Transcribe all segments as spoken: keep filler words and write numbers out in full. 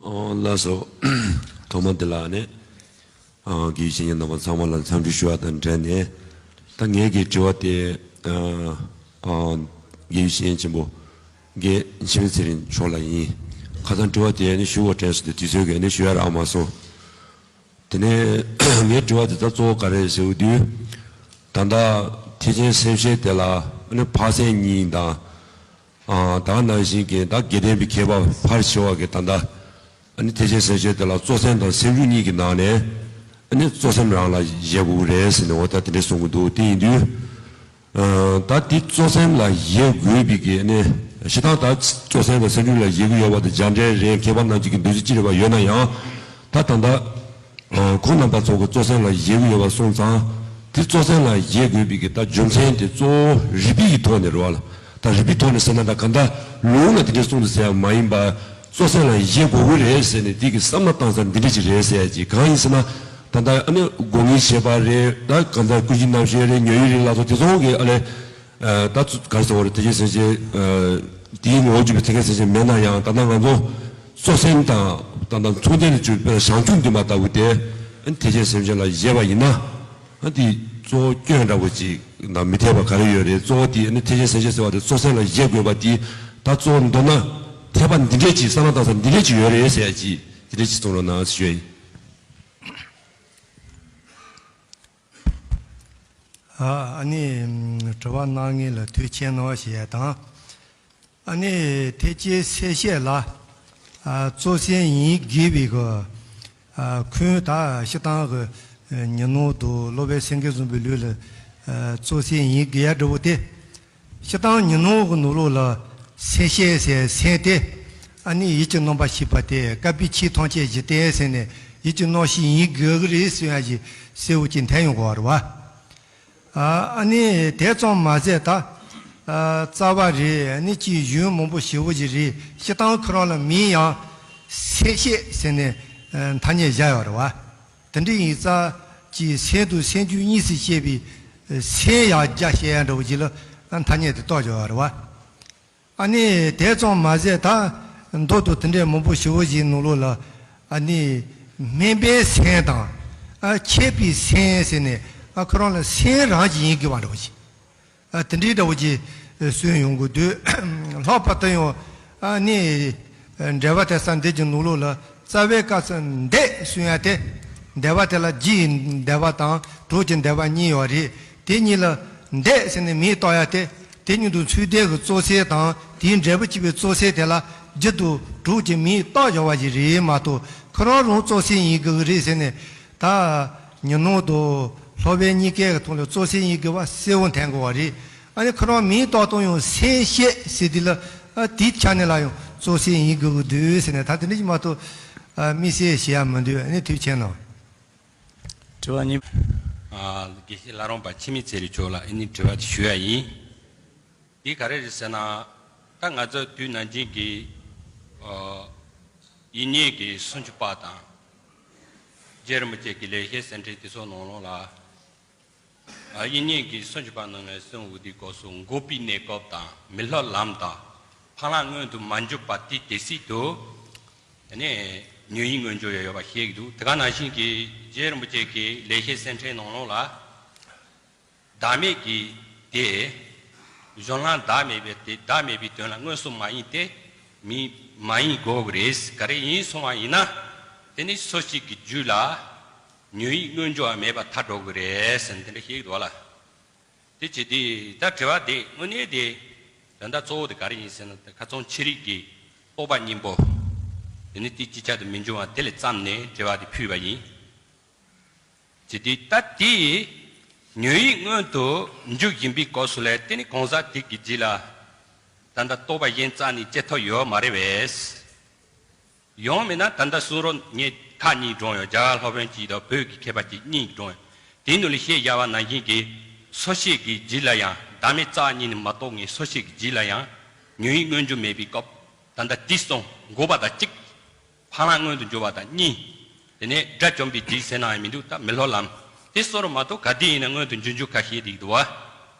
ཨོ་ལགས་སོ། ཐོག་མ་འདི་ལ་ནི། ཨ། དགེ་བའི་བཤེས་གཉེན་རྣམ་པ་ཚང་མ་ལ་འཚམས་འདྲི་ཞུ་བ་དང་འབྲེལ་ནས། ད་ངེད་ཀྱི་དྲི་བ་དེ། ཨ། ཨ། དགེ་བའི་བཤེས་གཉེན་ཆེན་པོ། དགེ་འཆི་མེད་ཚེ་རིང་མཆོག་ལ་ཡིན། ཁ་སང་དྲི་བ་དེ་ནི་ཞུ་བ་དྲན་སོང་སྟེ་དུས་ཚོད་ཀྱིས་ནི་ཞུ་ཡ་རག་མ་སོང་། དེ་ནས་ངའི་དྲི་བ་དེ་ད་གཙོ་བོ་ག་རེ་རེད་ཟེར་བ་དུས། ད་ལྟ་ཐེག་ཆེན་སེམས་བསྐྱེད་དེ་ལ་ནི་འཕགས་སེང་གཉིས་དང་། ཨ། ད་ག་ནང་བཞིན་གྱི་ད་དགེ་ལྡན་པའི་མཁས་པ་ཕལ་ཆེ་བ་གིས་ད་ལྟ་ཨ་ནི་ཐེག་ཆེན་སེམས་བསྐྱེད་དེ་ལ་གཙོ་སེམས་དང་སེམས་བྱུང་གཉིས་ཀྱི་ནང་ནས་ཨ་ནི་གཙོ་སེམས་རང་ལ་བཞེས་དགོས་ཀྱི་རེད་ཟེར་ནས་འོ་ད་དེ་འདྲས་གསུང་གི་འདུག་དེ་ཡིན་དུས། ཨ། ད་དེ་གཙོ་སེམས་ལ་བཞེས་དགོས་པའི་གི་ཨ་ནི་སྤྱིར་བཏང་ད་གཙོ་སེམས་དང་སེམས་བྱུང་ལ་བཞེས་ཀྱི་ཡོད་པ་དང་སྦྱངས་འབྲས་རེད། མཁས་པ་རྣམས་ཀྱི་འདུ་ཤེས་ཅི་རེད་པ་ཡོད་ན་ཡང་། ད་ད་ལྟ། ཨ། ཁོང་རྣམ་པ་ཚོ་གི་གཙོ་སེམས་ལ་བཞེས་ཀྱི་ཡོད་པ་སོང་ཙང་། དེ་གཙོ་སེམས་ལ་བཞེས་དགོས་པའི་གི་ད་རྒྱུ་མཚན་དེ་གཙོ་བོ་རིགས་པའི་གི་ཐོག་ནས་རེད་བ་ལ། ད་རིགས་པའི་ཐོག་ནས་ཟེར་ན་ད་ག་འདྲ་ལུང་ལ་དེ་འདྲས་གསུངས་འདུག་ཟེར་ཡ་མ་ཡིན་པ། གཙོ་སེམས་ལ་བཞེས་དགོས་ཀྱི་རེད་ཟེར་ནས་དེ་གི་བསམ་བློ་བཏང་ས་འདི་འདྲས་ཅིག་རེད་ཟེར་ཡ་ཅིག་གང་ཡིན་ཟེར་ན། ད་ལྟ་ཨ་ནི་དགོངས་གཉེར་བཞེས་པ་རེད། ད་གང་ལྟར་ཀུན་གཞི་རྣམ་བཤད་རེད། ཉོན་ཡིད་རེད་ལ་སོགས་དེ་ཚོ་གི་ཨ་ལས། ཨ། ད་ག་རེ་ཟེར་བ་རེད། ཐེག་ཆེན་སེམས་བསྐྱེད། ཨ། དེའི་ངོ་བོ་བརྗོད་པའི་ཐེག་ཆེན་སེམས་བསྐྱེད་མེད་ན་ཡང་ད་ལྟ་ང་ཚོ་གཙོ་སེམས་དང་ད་ལྟ་མཚུངས་ལྡན་དུ་གྱུར་པའི་བྱང་ཆུབ་འདུན་པ་ལྟ་བུ་དེ་ཨ་ནི་ཐེག་ཆེན་སེམས་བསྐྱེད་ལ་བཞེས་པ་ཡིན་ན། ཨ། དེ་གཙོ་བོ་སྐྱོན་འདྲ་བོ་ཅིག་དང་མི་འཐད་པ་ག་རེ་ཡོད་རེད། གཙོ་བོ་དེ་ཨ་ནི་ཐེག་ཆེན་སེམས་བསྐྱེད་ཟེར་བ་དེ་གཙོ་སེམས་ལ་བཞེས་དགོས་པ་དེ་ད་གཙོ་བོ་མདོར་ན་འཐད་པ་འདི་འདྲས་ཅིག་བསམ་བློ་བཏང་ས་འདི་འདྲས་ཅིག་ཡོད་རེད་ཟེར་ཡ་ཅིག་དེ་འདྲས་ཅིག་གསུང་རོགས་གནང་ཞུ་ཡ་ཡིན། ཨ། ཨ་ནི་དྲི་བ་གནང་མཁན་ལ་ཐུགས་རྗེ་ཆེ་གནང་ཞུ་ཡ་དང་། ཨ་ནི་ཐེག་ཆེན་སེམས་བསྐྱེད་ལ། ཨ། གཙོ་སེམས་ཡིན་དགོས་པའི་གི། ཨ། ཁོང་ད་སྤྱིར་བཏང་གི་ཉོན་མོངས་དང་སློབ་པའི་སེམས་ཀྱིས་བཟུང་བའི་ལུས་ལ། ཨ། གཙོ་སེམས་ཡིན་དགོས་ཡ་འདྲ་བོ་དེ། སྤྱིར་བཏང་ཉོན་མོངས་ཀྱི་ནང་ལོགས་ལ་སེམས་བསྐྱེད་ཟེར་སེམས་དེ། ཨ་ནི་ཡིད་ཀྱི་རྣམ་པར་ཤེས་པ་དེ་སྐབས་པའི་ཆོས་ཐམས་ཅད་གཞི་རྟེན་ཟེར་ནས་ཡིད་ཀྱི་རྣམ་ཤེས་ཡིན་དགོས་ཀྱི་རེད་ཟེར་ཡ་ཞིག་གསལ་བོ་ཅིག་འཐེན་ཡོང་གི་ཡོད་རེད་བ། ཨ། ཨ་ནི་དེ་ཙམ་མ་ཟད་ད། ཨ། རྩ་བ་རེད། ཨ་ནི་ཅིག་གཞུང་མང་པོ་ཞེ་པོ་ཅིག་རེད། སྤྱིར་བཏང་ཁོ་རང་ལ་མིང་ཡང་སེམས་བསྐྱེད་ཟེར་ནས། ཨ། ཐ་སྙད་བཞག་ཡོད་རེད་བ། དེ་འདྲ་ཡིན་ཙང་ཅིག་སེམས་དང་སེམས་བྱུང་གཉིས་སུ་བཤད་པའི་སེམས་ཡང་རྒྱ་བཤད་ཡ་འདྲ་བོ་ཅིག་ལ་ཐ་སྙད་དེ་གཏོགས་བཞག་ཡོད་རེད་བ། ཨ་ནི་དེ་ཙམ་མ་ཟད་ད་མདོ་དང་དེ་འདྲའི་མང་པོ་ཞེ་པོ་ཞིག་ནང་ལོགས་ལ། ཨ་ནི་སྨོན་པའི་སེམས་དང་། ཨ། མཁྱེན་པའི་སེམས་ཟེར་ནས། ཨ། ཁོ་རང་ལ་སེམས་རང་བཞིན་ཡིན་དགོས་པ་འདྲ་བོ་ཞིག། ཨ། དེ་འདྲའི་འདྲ་བོ་ཅིག་གསུངས་ཡོང་གི་འདུག་ལྷག་པར་དུ་ཡང་། ཨ་ནི་འགྲེལ་པ་དེ་ས་འདི་གི་ནང་ལོགས་ལ་རྩ་བའི་སྐབས་སུ་འདས་གསུང་ཡ་དེ། འདས་པ་དེ་ལ་རྒྱུ་ཡི་འདས་པ་དང་གྲོགས་ཀྱི་འདས་པ་གཉིས་ཡོད་རེད། དེ་གཉིས་ལ་འདས་ཟེར་ནས་མིང་བཏགས་ཡ་དེ། དེ་གཉིས་དང་ཚུལ་ལྡན་གྱི་གཙོ་སེམས་དང་དེའི་འབྲས་བུ་སྐྱེ་བའི་གཙོ་སེམས་དེ་ལ་རྒྱུ་དང་གྲོགས་ཀྱི་མིང་བཏགས་བཞག་པ་ཞིག་རེད་མ་གཏོགས། ཁོ་རང་རང་གཙོ་སེམས་ཡིན་དགོས་ཀྱི་རེད་ཟེར་ནས། ད་ཉོན་མོངས་དང་སློབ་པའི་གཉིས་ཀའི་ཐོག་ལ་གཙོ་སེམས་ཡིན་དགོས་པ་གསལ་བོ་འཐེན་དགོས་པ་རེད། ཨ་ནི་ཁོ་རང་མིང་བཏགས་སྟངས་ཡང་སེམས་བསྐྱེད་ཟེར་དུས་ལ། ཨ། དེའི་ཆ་ནས་ལ་ཡང་གཙོ་སེམས་ཡིན་དགོས་ཀྱི་འདུག་ཟེར་ནས། ད་དེ་འདྲ་ཞིག་མ་གཏོགས། ཨ། དམིགས་བསལ་བཤད་ཡ་མི་འདུག་ཨ་ནི་ཐུགས་རྗེ་ཆེ་གནང་། དྲི་བ་གཉིས། ཨ། དགེ་བཤེས་བླ་རུང་པ་འཆི་མེད་ཚེ་རིང་མཆོག་ལ་ཨ་ནི་དྲི་བ་དེ་ཞུ་ཡ་ཡིན། འདི་ག་རེ་རེད་ཟེར་ན། ད་ང་ཚོ་དུས་ནམ་རྒྱུན་གྱི། ཨ། དབྱིག་གཉེན་གྱི་སུམ་ཅུ་པ་དང་། རྗེ་རིན་པོ་ཆེ་གི་ལེགས་བཤད་གསེར་ཕྲེང་དེ་ཚོ་ནང་ལོགས་ལ། ཨ། དབྱིག་གཉེན་གྱི་སུམ་ཅུ་པ་ནང་ནས་གསུངས་ཡོད་དུས་སྐབས་སུ་འགོག་པའི་གནས་སྐབས་དང་མི་སློབ་ལམ་དང་ཕ་ལྷ་མངོན་དུ་མ་འཇུག་པ་དེ་དེ་སྲིད་དུ། དེ་ནས་ཉོན་ཡིད་མངོན་འགྱུར་ཡང་ཡོད་པ་ཤེས་ཀྱི་འདུག་དེ་ག་ནང་བཞིན་གྱི་རྗེ་རིན་པོ་ཆེ་གི་ལེགས་བཤད་གསེར་ཕྲེང་ནང་ལོགས་ལ། བདག་མེད་ཀྱི་དེ། གཞན་ལ་བདག་མེད་པའི་དེ་བདག་མེད་པའི་དོན་ལ་མངོན་སུམ་མ་ཡིན་ཏེ། མི་མ་ཡིན་དགོས་ཀྱི་རེད། ག་རེ་ཡིན་གསུང་བ་ཡིན་ན། དེ་ནི་སོ་སྐྱེ་གི་རྒྱུད་ལ་ཉོན་ཡིད་མངོན་འགྱུར་བ་མེད་པར་ཐལ་འགྲོ་གི་རེད་ཟེར་ནས་དེ་འདྲ་བཤད་ཀྱི་འདུག་བ་ལ། དེ་བྱེད་དུས་ད་དྲི་བ་དེ་དངོས་གནས་དེ། ད་ལྟ་གཙོ་བོ་དེ་ག་རེ་ཡིན་ཟེར་ན། དེ་ཁ་ཚང་ཕྱི་རིག་གི་རྟོག་པ་གཉིས་པོ། དེ་ནི་དེ་ཅིག་ཅར་དུ་མི་འབྱུང་བ་དེ་ལ་བརྩམས་ནས་དྲི་བ་དེ་ཕུལ་བ་ཡིན། ཇི་སྟེ་ད་དེ་ཉོན་ཡིད་མངོན་དུ་འཇུག་བཞིན་པའི་སྐབས་སུ་ལས། དེ་ནི་གང་ཟག་དེ་གི་རྒྱུད་ལ་ད་ལྟ་རྟོག་པ་གཞན་རྩ་ནས་སྐྱེ་ཐབས་ཡོད་མ་རེད་པས། ཡང་མིན་ན་ད་ལྟ་གསུང་རབ་ངས་ཁག་གཉིས་བགྲངས་ཡོད། རྒྱ་གར་སློབ་དཔོན་གཅིག་དང་བོད་ཀྱི་མཁས་པ་གཅིག་གཉིས་བགྲངས་ཡོད། དེའི་ནང་ལ་བཤད་བཞག་པ་ནང་བཞིན་གྱི་སོ་སྐྱེ་གི་རྒྱུད་ལ་ཡང་བདག་མེད་རྩ་བ་ཉིད་ནས་མ་རྟོགས་མཁན་སོ་སྐྱེ་གི་རྒྱུད་ལ་ཡང་ཉོན་ཡིད་མངོན་འགྱུར་མེད་པའི་སྐབས། ད་ལྟ་དེ་གསུམ་འགོག་པ་དང་གཅིག་ཕ་ལྷ་མངོན་དུ་འགྱུར་བ་དང་གཉིས། དེ་ནས་དགྲ་བཅོམ་པའི་རྒྱུད་ཟེར་ན་ཡང་མི་འདུག་ད་མི་སློབ་ལམ། དེ་གསུམ་རུ་མ་གཏོགས་ག་དུས་ཡིན་ན་མངོན་དུ་འགྱུར་འགྱུར་ཁ་ཤས་དེ་འདུག་བ།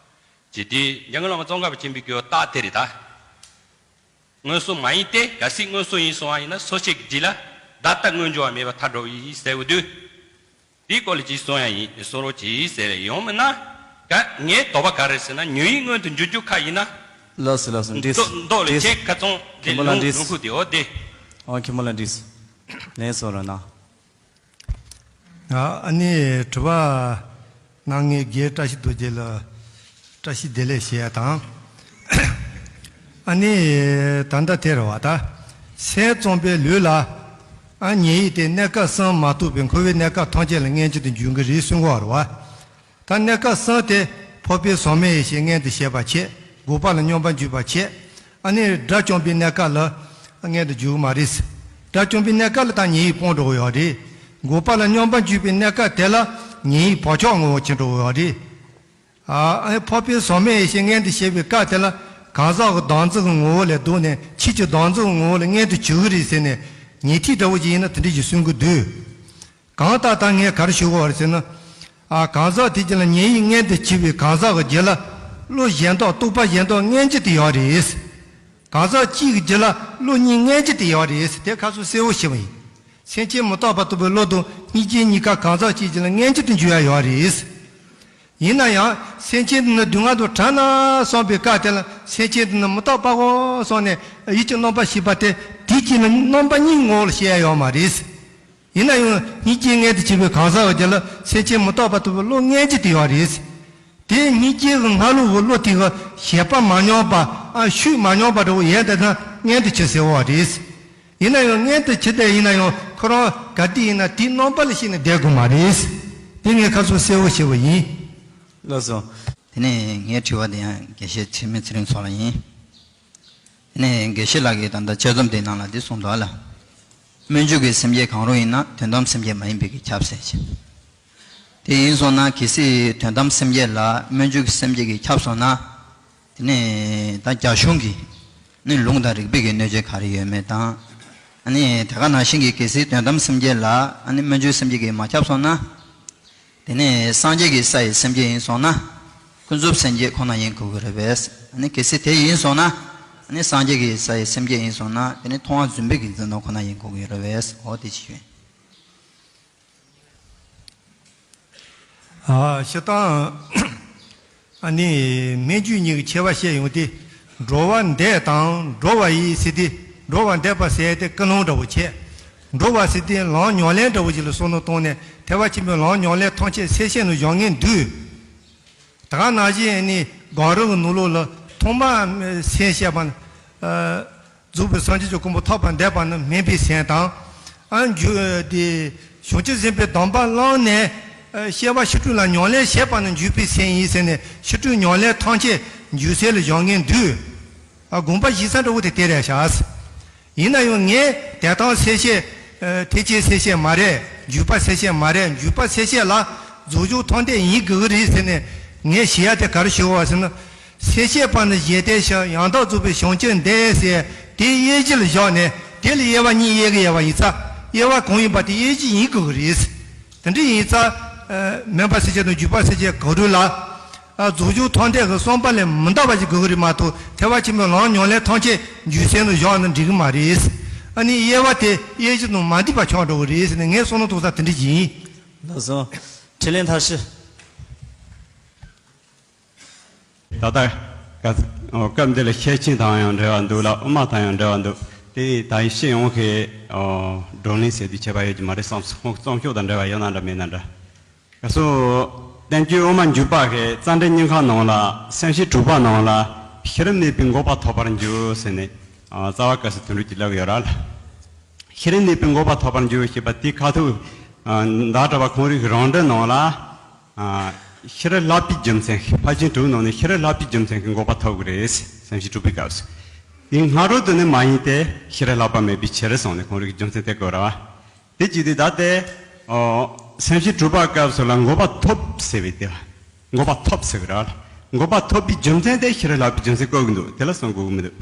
ཇི་སྟེ་འཇམ་མགོན་བླ་མ་ཙོང་ཁ་པ་ཆེན་པོའི་སྐྱེ་བོ་རྟགས་དེ་རེད་ད། མངོན་སུམ་མ་ཡིན་ཏེ། གལ་སྲིད་མངོན་སུམ་ཡིན་སོང་བ་ཡིན་ན་སོ་སྐྱེ་གི་རྒྱུད་ལ་ ད་ལྟ་སྔོན་འགྱུར་བ་མེད་པར་ཐལ་འགྲོ་བ་ཡིན་ཟེར་བ་དུས། དེའི་སྐོར་ལ་ཅིག་གསུང་ཡ་ཡིན། གསུང་རོགས་གྱིས་ཟེར་ཡོང་མིན་ན། ག་ངའི་དོགས་པ་ག་རེ་ཟེར་ན། ཉོན་ཡིད་མངོན་དུ་འགྱུར་རྒྱུ་ཁ་ཡིན་ན། ལགས་སོ་ལགས་སོ། འགྲིགས། མདོ་མདོ་ལ་འགྲིགས། ཁྱེད་ཁ་ཚོན་དེ། མཁན་པོ་ལགས་ལུང་འགྲིགས། ལུང་ཁུག་དེ། འོ་དེ། ཨོ། མཁན་པོ་ལགས་འགྲིགས། ལན་གསུང་རོགས་གནང་། ཨ་ནི་དྲི་བ་གནང་མཁན་རྒན་བཀྲ་ཤིས་རྡོ་རྗེ་ལ་བཀྲ་ཤིས་བདེ་ལེགས་ཞུ་ཡ་དང་། ཨ་ནི་ད་ལྟ་དེ་རེད་བ། ད་སེམས་ཙམ་པའི་ལུས་ལ། ཨ། ཉེ་ཡིད་དེ་གནས་སྐབས་གསུམ་མ་གཏོགས་པའི་འཁོར་བའི་གནས་སྐབས་ཐམས་ཅད་ལ་མངོན་གྱུར་དུ་འགྱུར་གྱི་རེད་གསུང་གི་ཡོད་རེད་བ། ད་གནས་སྐབས་གསུམ་དེ་འཕགས་པའི་ཟག་མེད་ཡེ་ཤེས་མངོན་དུ་བྱེད་པ་བྱས། འགོག་པ་ལ་སྙོམས་པར་འཇུག་པ་བྱས། ཨ་ནི་དགྲ་བཅོམ་པའི་གནས་སྐབས་ལ་མངོན་དུ་འགྱུར་གྱི་མ་རེད། དགྲ་བཅོམ་པའི་གནས་སྐབས་ལ་ད་ཉེ་ཡིད་སྤངས་འགྲོ་གི་ཡོད་རེད། འགོག་པ་ལ་སྙོམས་པར་འཇུག་པའི་གནས་སྐབས་དེ་ལ་ཉེ་ཡིད་བག་ཆགས་ངོ་བོ་ཕྱིན་འགྲོ་གི་ཡོད་རེད། ཨ། འཕགས་པའི་ཟག་མེད་ཡེ་ཤེས་མངོན་དུ་བྱེད་པའི་སྐབས་དེ་ལ་གང་ཟག་གི་བདག་འཛིན་གྱི་ངོ་བོ་ལས་ལྡོག་ནས་ཆོས་ཀྱི་བདག་འཛིན་གྱི་ངོ་བོ་ལ་མངོན་དུ་གྱུར་གྱི་རེད་ཟེར་ནས་ཉན་ཐོས་འདྲ་བོ་ཅིག་ཡིན་ན་དེ་འདྲ་ཞིག་གསུང་གི་འདུག། གང་ལྟར་ད་ངས་ག་རེ་ཞུ་དགོས་པ་རེད་ཟེར་ན། ཨ། གང་ཟག་དེ་རྒྱུད་ལ་ཉེ་ཡིད་མངོན་དུ་གྱུར་པའི་གང་ཟག་གི་རྒྱུད་ལ་བློ་གཞན་དག་རྟོག་པ་གཞན་དག་མངོན་གྱུར་དུ་ཡོད་རེད། གང་ཟག་གཅིག་གི་རྒྱུད་ལ་བློ་གཉིས་མངོན་གྱུར་དུ་ཡོད་རེད། དེ་ཁ་སང་གསལ་བོ་ཞུས་པ་ཡིན། སེམས་ཅན་མི་རྟག་པ་རྟོགས་པའི་བློ་དང་སྙིང་རྗེ་གཉིས་ཀ་གང་ཟག་གཅིག་རྒྱུད་ལ་མངོན་གྱུར་དུ་འགྱུར་ཡ་ཡོད་རེད། ཡིན་ན་ཡང་སེམས་ཅན་དེ་ནི་སྡུག་བསྔལ་དུ་གྲགས་ན་བསམ་པའི་སྐབས་དེ་ལ་སེམས་ཅན་དེ་ནི་མི་རྟག་པའོ་བསམ་ནས་ཡིད་ཀྱི་རྣམ་པར་ཤེས་པ་དེ་དེའི་རྐྱེན་ལ་རྣམ་པ་གཉིས་ངོ་བོ་ལ་བཤད་ཡ་ཡོད་མ་རེད། ཡིན་ན་ཡང་སྙིང་རྗེ་མངོན་དུ་བྱེད་པའི་གང་ཟག་གི་རྒྱུད་ལ་སེམས་ཅན་མི་རྟག་པ་རྟོགས་པའི་བློ་མངོན་གྱུར་དུ་ཡོད་རེད། དེ་སྙིང་རྗེ་གི་སྔ་ལོགས་ཀྱི་བློ་དེ་གི་བྱེད་པ་མ་ཉམས་པ། ཨ། ཤུགས་མ་ཉམས་པ་འདྲ་བོ་ཡོད་དེ་ན་མངོན་དུ་བྱེད་ཟེར་བ་རེད། ཡིན་ན་ཡང་མངོན་དུ་བྱེད་དེ་ཡིན་ན་ཡང་ཁོ་རང་ག་དུས་ཡིན་ན་དེའི་རྣམ་པ་ལ་ཤེས་ནས་བསྡད་དགོས་མ་རེད། དེ་ངས་ཁ་སང་གསལ་བོ་ཞུས་པ་ཡིན། ལགས་སོ། དེ་ནས་ངའི་དྲི་བ་དེ་ཡང་དགེ་བཤེས་ཚེ་རིང་མཚེ་རིང་མཚོ་ལ་ཡིན། དེ་ནས་དགེ་བཤེས་ལགས་ཀྱིས་ད་ལྟ་དཔྱད་རྩོམ་དེའི་ནང་ལ་འདི་གསུངས་འདུག་ལ། སྨོན་འཇུག་གི་སེམས་བསྐྱེད་གང་རུང་ཡིན་ན་དོན་དམ་སེམས་བསྐྱེད་མ་ཡིན་པའི་གི་ཁྱབ་ཟེར་ཅིང་། དེ་ཡིན་སོང་ན་གལ་སྲིད་དོན་དམ་སེམས་བསྐྱེད་ལ་སྨོན་འཇུག་གི་སེམས་བསྐྱེད་ཀྱིས་ཁྱབ་སོང་ན། དེ་ནས་ད་རྒྱ་གཞུང་གི་ནི་ལུང་དང་རིགས་པའི་གི་གནོད་བྱེད་ག་རེ་ཡོད་མེད་དང་། ཨ་ནི་དེ་ག་ནང་བཞིན་གྱི་གལ་སྲིད་དོན་དམ་སེམས་བསྐྱེད་ལ་ཨ་ནི་སྨོན་འཇུག་སེམས་བསྐྱེད་ཀྱིས་མ་ཁྱབ་སོང་ན། དེ་ནས་སངས་རྒྱས་ཀྱི་ས་ཡི་སེམས་བསྐྱེད་ཡིན་སོང་ན། ཀུན་རྫོབ་སེམས་བསྐྱེད་ཁོ་ན་ཡིན་དགོས་ཀྱི་རེད་པས། ཨ་ནི་གལ་སྲིད་དེ་ཡིན་སོང་ན། ཨ་ནི་སངས་རྒྱས་ཀྱི་ས་ཡི་སེམས་བསྐྱེད་ཡིན་སོང་ན་དེ་ནི་མཐོང་བ་རྫུན་པའི་གི་འཛིན་སྟངས་ཁོ་ན་ཡིན་དགོས་ཀྱི་རེད་པས། འོ་དེ་ཅི་ཡོད། ཨ། སྤྱིར་བཏང་། ཨ་ནི་སྨོན་འཇུག་གཉིས་ཀྱི་ཁྱད་པར་བཤད་ཡོང་དུས། འགྲོ་བ་འདས་དང་འགྲོ་བ་ཡི་ཟེར་དུས། འགྲོ་བ་འདས་པ་ཟེར་དེ་ཀུན་སློང་འདྲ་བོ་བྱས། འགྲོ་བ་ཟེར་དུས་ལམ་ཉམས་ལེན་འདྲ་བོ་ཞིག་ལ་བསམ་བློ་བཏང་ནས་ཐེག་པ་ཆེན་པོའི་ལམ་ཉམས་ལེན་ཐམས་ཅད་སེམས་བསྐྱེད་ནང་སྦྱང་ངེས་འདུག། ད་ག་ནང་བཞིན་ནི་གང་རུང་གི་ནང་ལོགས་ལ་ཐོག་མར་སེམས་བསྐྱེད་པ་ནི། ཨ། རྫོགས་པའི་སངས་རྒྱས་ཀྱི་གོ་འཕང་ཐོབ་པར་འདོད་པ་ནི་སྨོན་པའི་སེམས་དང་། ཨ། འཇུག་དེ་བྱང་ཆུབ་སེམས་དཔའི་གདམས་པ་བླངས་ནས། ཨ། སྐྱེ་བ་ཕྱི་དྲོ་ལ་ཉམས་ལེན་བྱེད་པ་ནི་འཇུག་པའི་སེམས་ཡིན་ཟེར་ནས་ཕྱི་དྲོའི་ཉམས་ལེན་ཐམས་ཅད་འཇུག་སེམས་ལ་སྦྱང་ངེས་འདུག། ཨ། དགོངས་པ་བཞེས་ས་འདྲ་བོ་དེ་དེ་རེད་ཤག། ཡིན་ན་ཡང་ངས་དེ་དང་སེམས་བསྐྱེད། ཨ། ཐེག་ཆེན་སེམས་བསྐྱེད་མ་རེད། འཇུག་པ་སེམས་བསྐྱེད་མ་རེད། འཇུག་པ་སེམས་བསྐྱེད་ལ་རྫོགས་བྱང་ཐམས་ལྡན་ཡིན་དགོས་ཀྱི་རེད་ཟེར་ནས་ངས་ཞུ་ཡ་དེ་ག་རེ་ཞུ་དགོས་པ་ཟེར་ན། སེམས་བསྐྱེད་པ་ནི་གཞན་དོན་ཞིང་། ཡང་དག་རྫོགས་པའི་བྱང་ཆུབ་འདོད་ཟེར་དེ་དབྱེ་གཞི་ལ་བཞག་ནས་དེ་ལ་དབྱེ་བ་གཉིས་དབྱེ་གི་ཡོད་པ་ཡིན་ཙང་། དབྱེ་བ་གང་ཡིན་པ་དེ་དབྱེ་གཞི་ཡིན་དགོས་ཀྱི་རེད། དེ་འདྲ་ཡིན་ཙང་། ཨ། སྨོན་པ་སེམས་བསྐྱེད་དང་འཇུག་པ་སེམས་བསྐྱེད་གང་རུང་ལ། ཨ། རྫོགས་བྱང་ཐམས་ཅད་ཀྱི་བསམ་པ་ལས་མི་འདའ་བ་ཞིག་དགོས་ཀྱི་རེད་མ་གཏོགས་ཐེག་པ་ཆེན་པོའི་ལམ་ཉམས་ལེན་ཐམས་ཅད་འཇུག་སེམས་ལ་བཞག་ན་འགྲིག་གི་མ་རེད། ཨ་ནི་དབྱེ་བ་དེ་དབྱེ་གཞི་དང་མ་འདུས་པ་ཆགས་འགྲོ་གི་རེད་ཟེར་ནས་ངས་བསམ་བློ་གཏོང་ས་དེ་འདྲ་ཡིན། ལགས་སོ། འཕྲིན་ལས་མཐར་ཕྱིན། ད་ལྟ་སྐབས་འདི་ལ་ཤེར་ཕྱིན་དང་ཡང་འབྲེལ་བ་འདུག་ལ། དབུ་མ་དང་ཡང་འབྲེལ་བ་འདུག། དེ་ད་ཡིན་ཤེས་ཡོང་གི། ཨོ། བགྲོ་གླེང་ཟེར་དུས་ཁྱད་པར་ཡོད་ཀྱི་མ་རེད་བསམ་སོང་། རྩོམ་ཤོག་དང་འབྲེལ་བ་ཡོད་ན་འདྲ་མེད་ན་འདྲ། སོ། བསྟན་བཅོས་དབུ་མ་འཇུག་པ་གི་རྩ་འགྲེལ་སྙིང་ཁག་ནང་ལ། སེམས་བསྐྱེད་དྲུག་པ་ནང་ལ་ཤེས་རབ་གནས་པའི་འགོག་པ་ཐོབ་པར་འགྱུར་ཟེར་ནས། ཨ། རྩ་བ་སྐབས་སུ་དོན་གྲུབ་ཀྱིས་ལབ་ཡོད་ར་ལ། ཤེས་རབ་གནས་པའི་འགོག་པ་ཐོབ་པར་འགྱུར་ཞེས་པ་དེའི་ཁ་ཐུག། ཨ། ཟླ་གྲགས་པ་ཁོང་རང་གི་རང་འགྲེལ་ནང་ལ། ཨ། ཤེས་རབ་བསླབ་པའི་རྒྱུ་མཚན། ཕར་ཕྱིན་དྲུག་ནང་ནས་ཤེས་རབ་བསླབ་པའི་རྒྱུ་མཚན་གྱིས་འགོག་པ་ཐོབ་ཀྱི་རེད། སེམས་བསྐྱེད་དྲུག་པའི་སྐབས་སུ། དེ་སྔ་རོལ་དུ་ནི་མ་ཡིན་ཏེ། ཤེས་རབ་བསླབ་པ་མེད་པའི་ཕྱིར་གསུངས་ནས་ཁོང་རང་གི་རྒྱུ་མཚན་དེ་བཀོད་ར་བ། དེ་ཅི་སྟེ་ད་ལྟའི། ཨོ། སེམས་བསྐྱེད་དྲུག་པ་སྐབས་སུ་ལ་འགོག་པ་ཐོབ་ཟེར་བའི་དེ། འགོག་པ་ཐོབ་ཟེར་བའི་ར་ལ། འགོག་པ་ཐོབ་པའི་རྒྱུ་མཚན་དེ་ཤེས་རབ་བསླབ་པའི་རྒྱུ་མཚན་བཀོད་ཀྱི་འདུག། དེ་ལ་གསུང་དགོས་ཀྱི་མི་འདུག།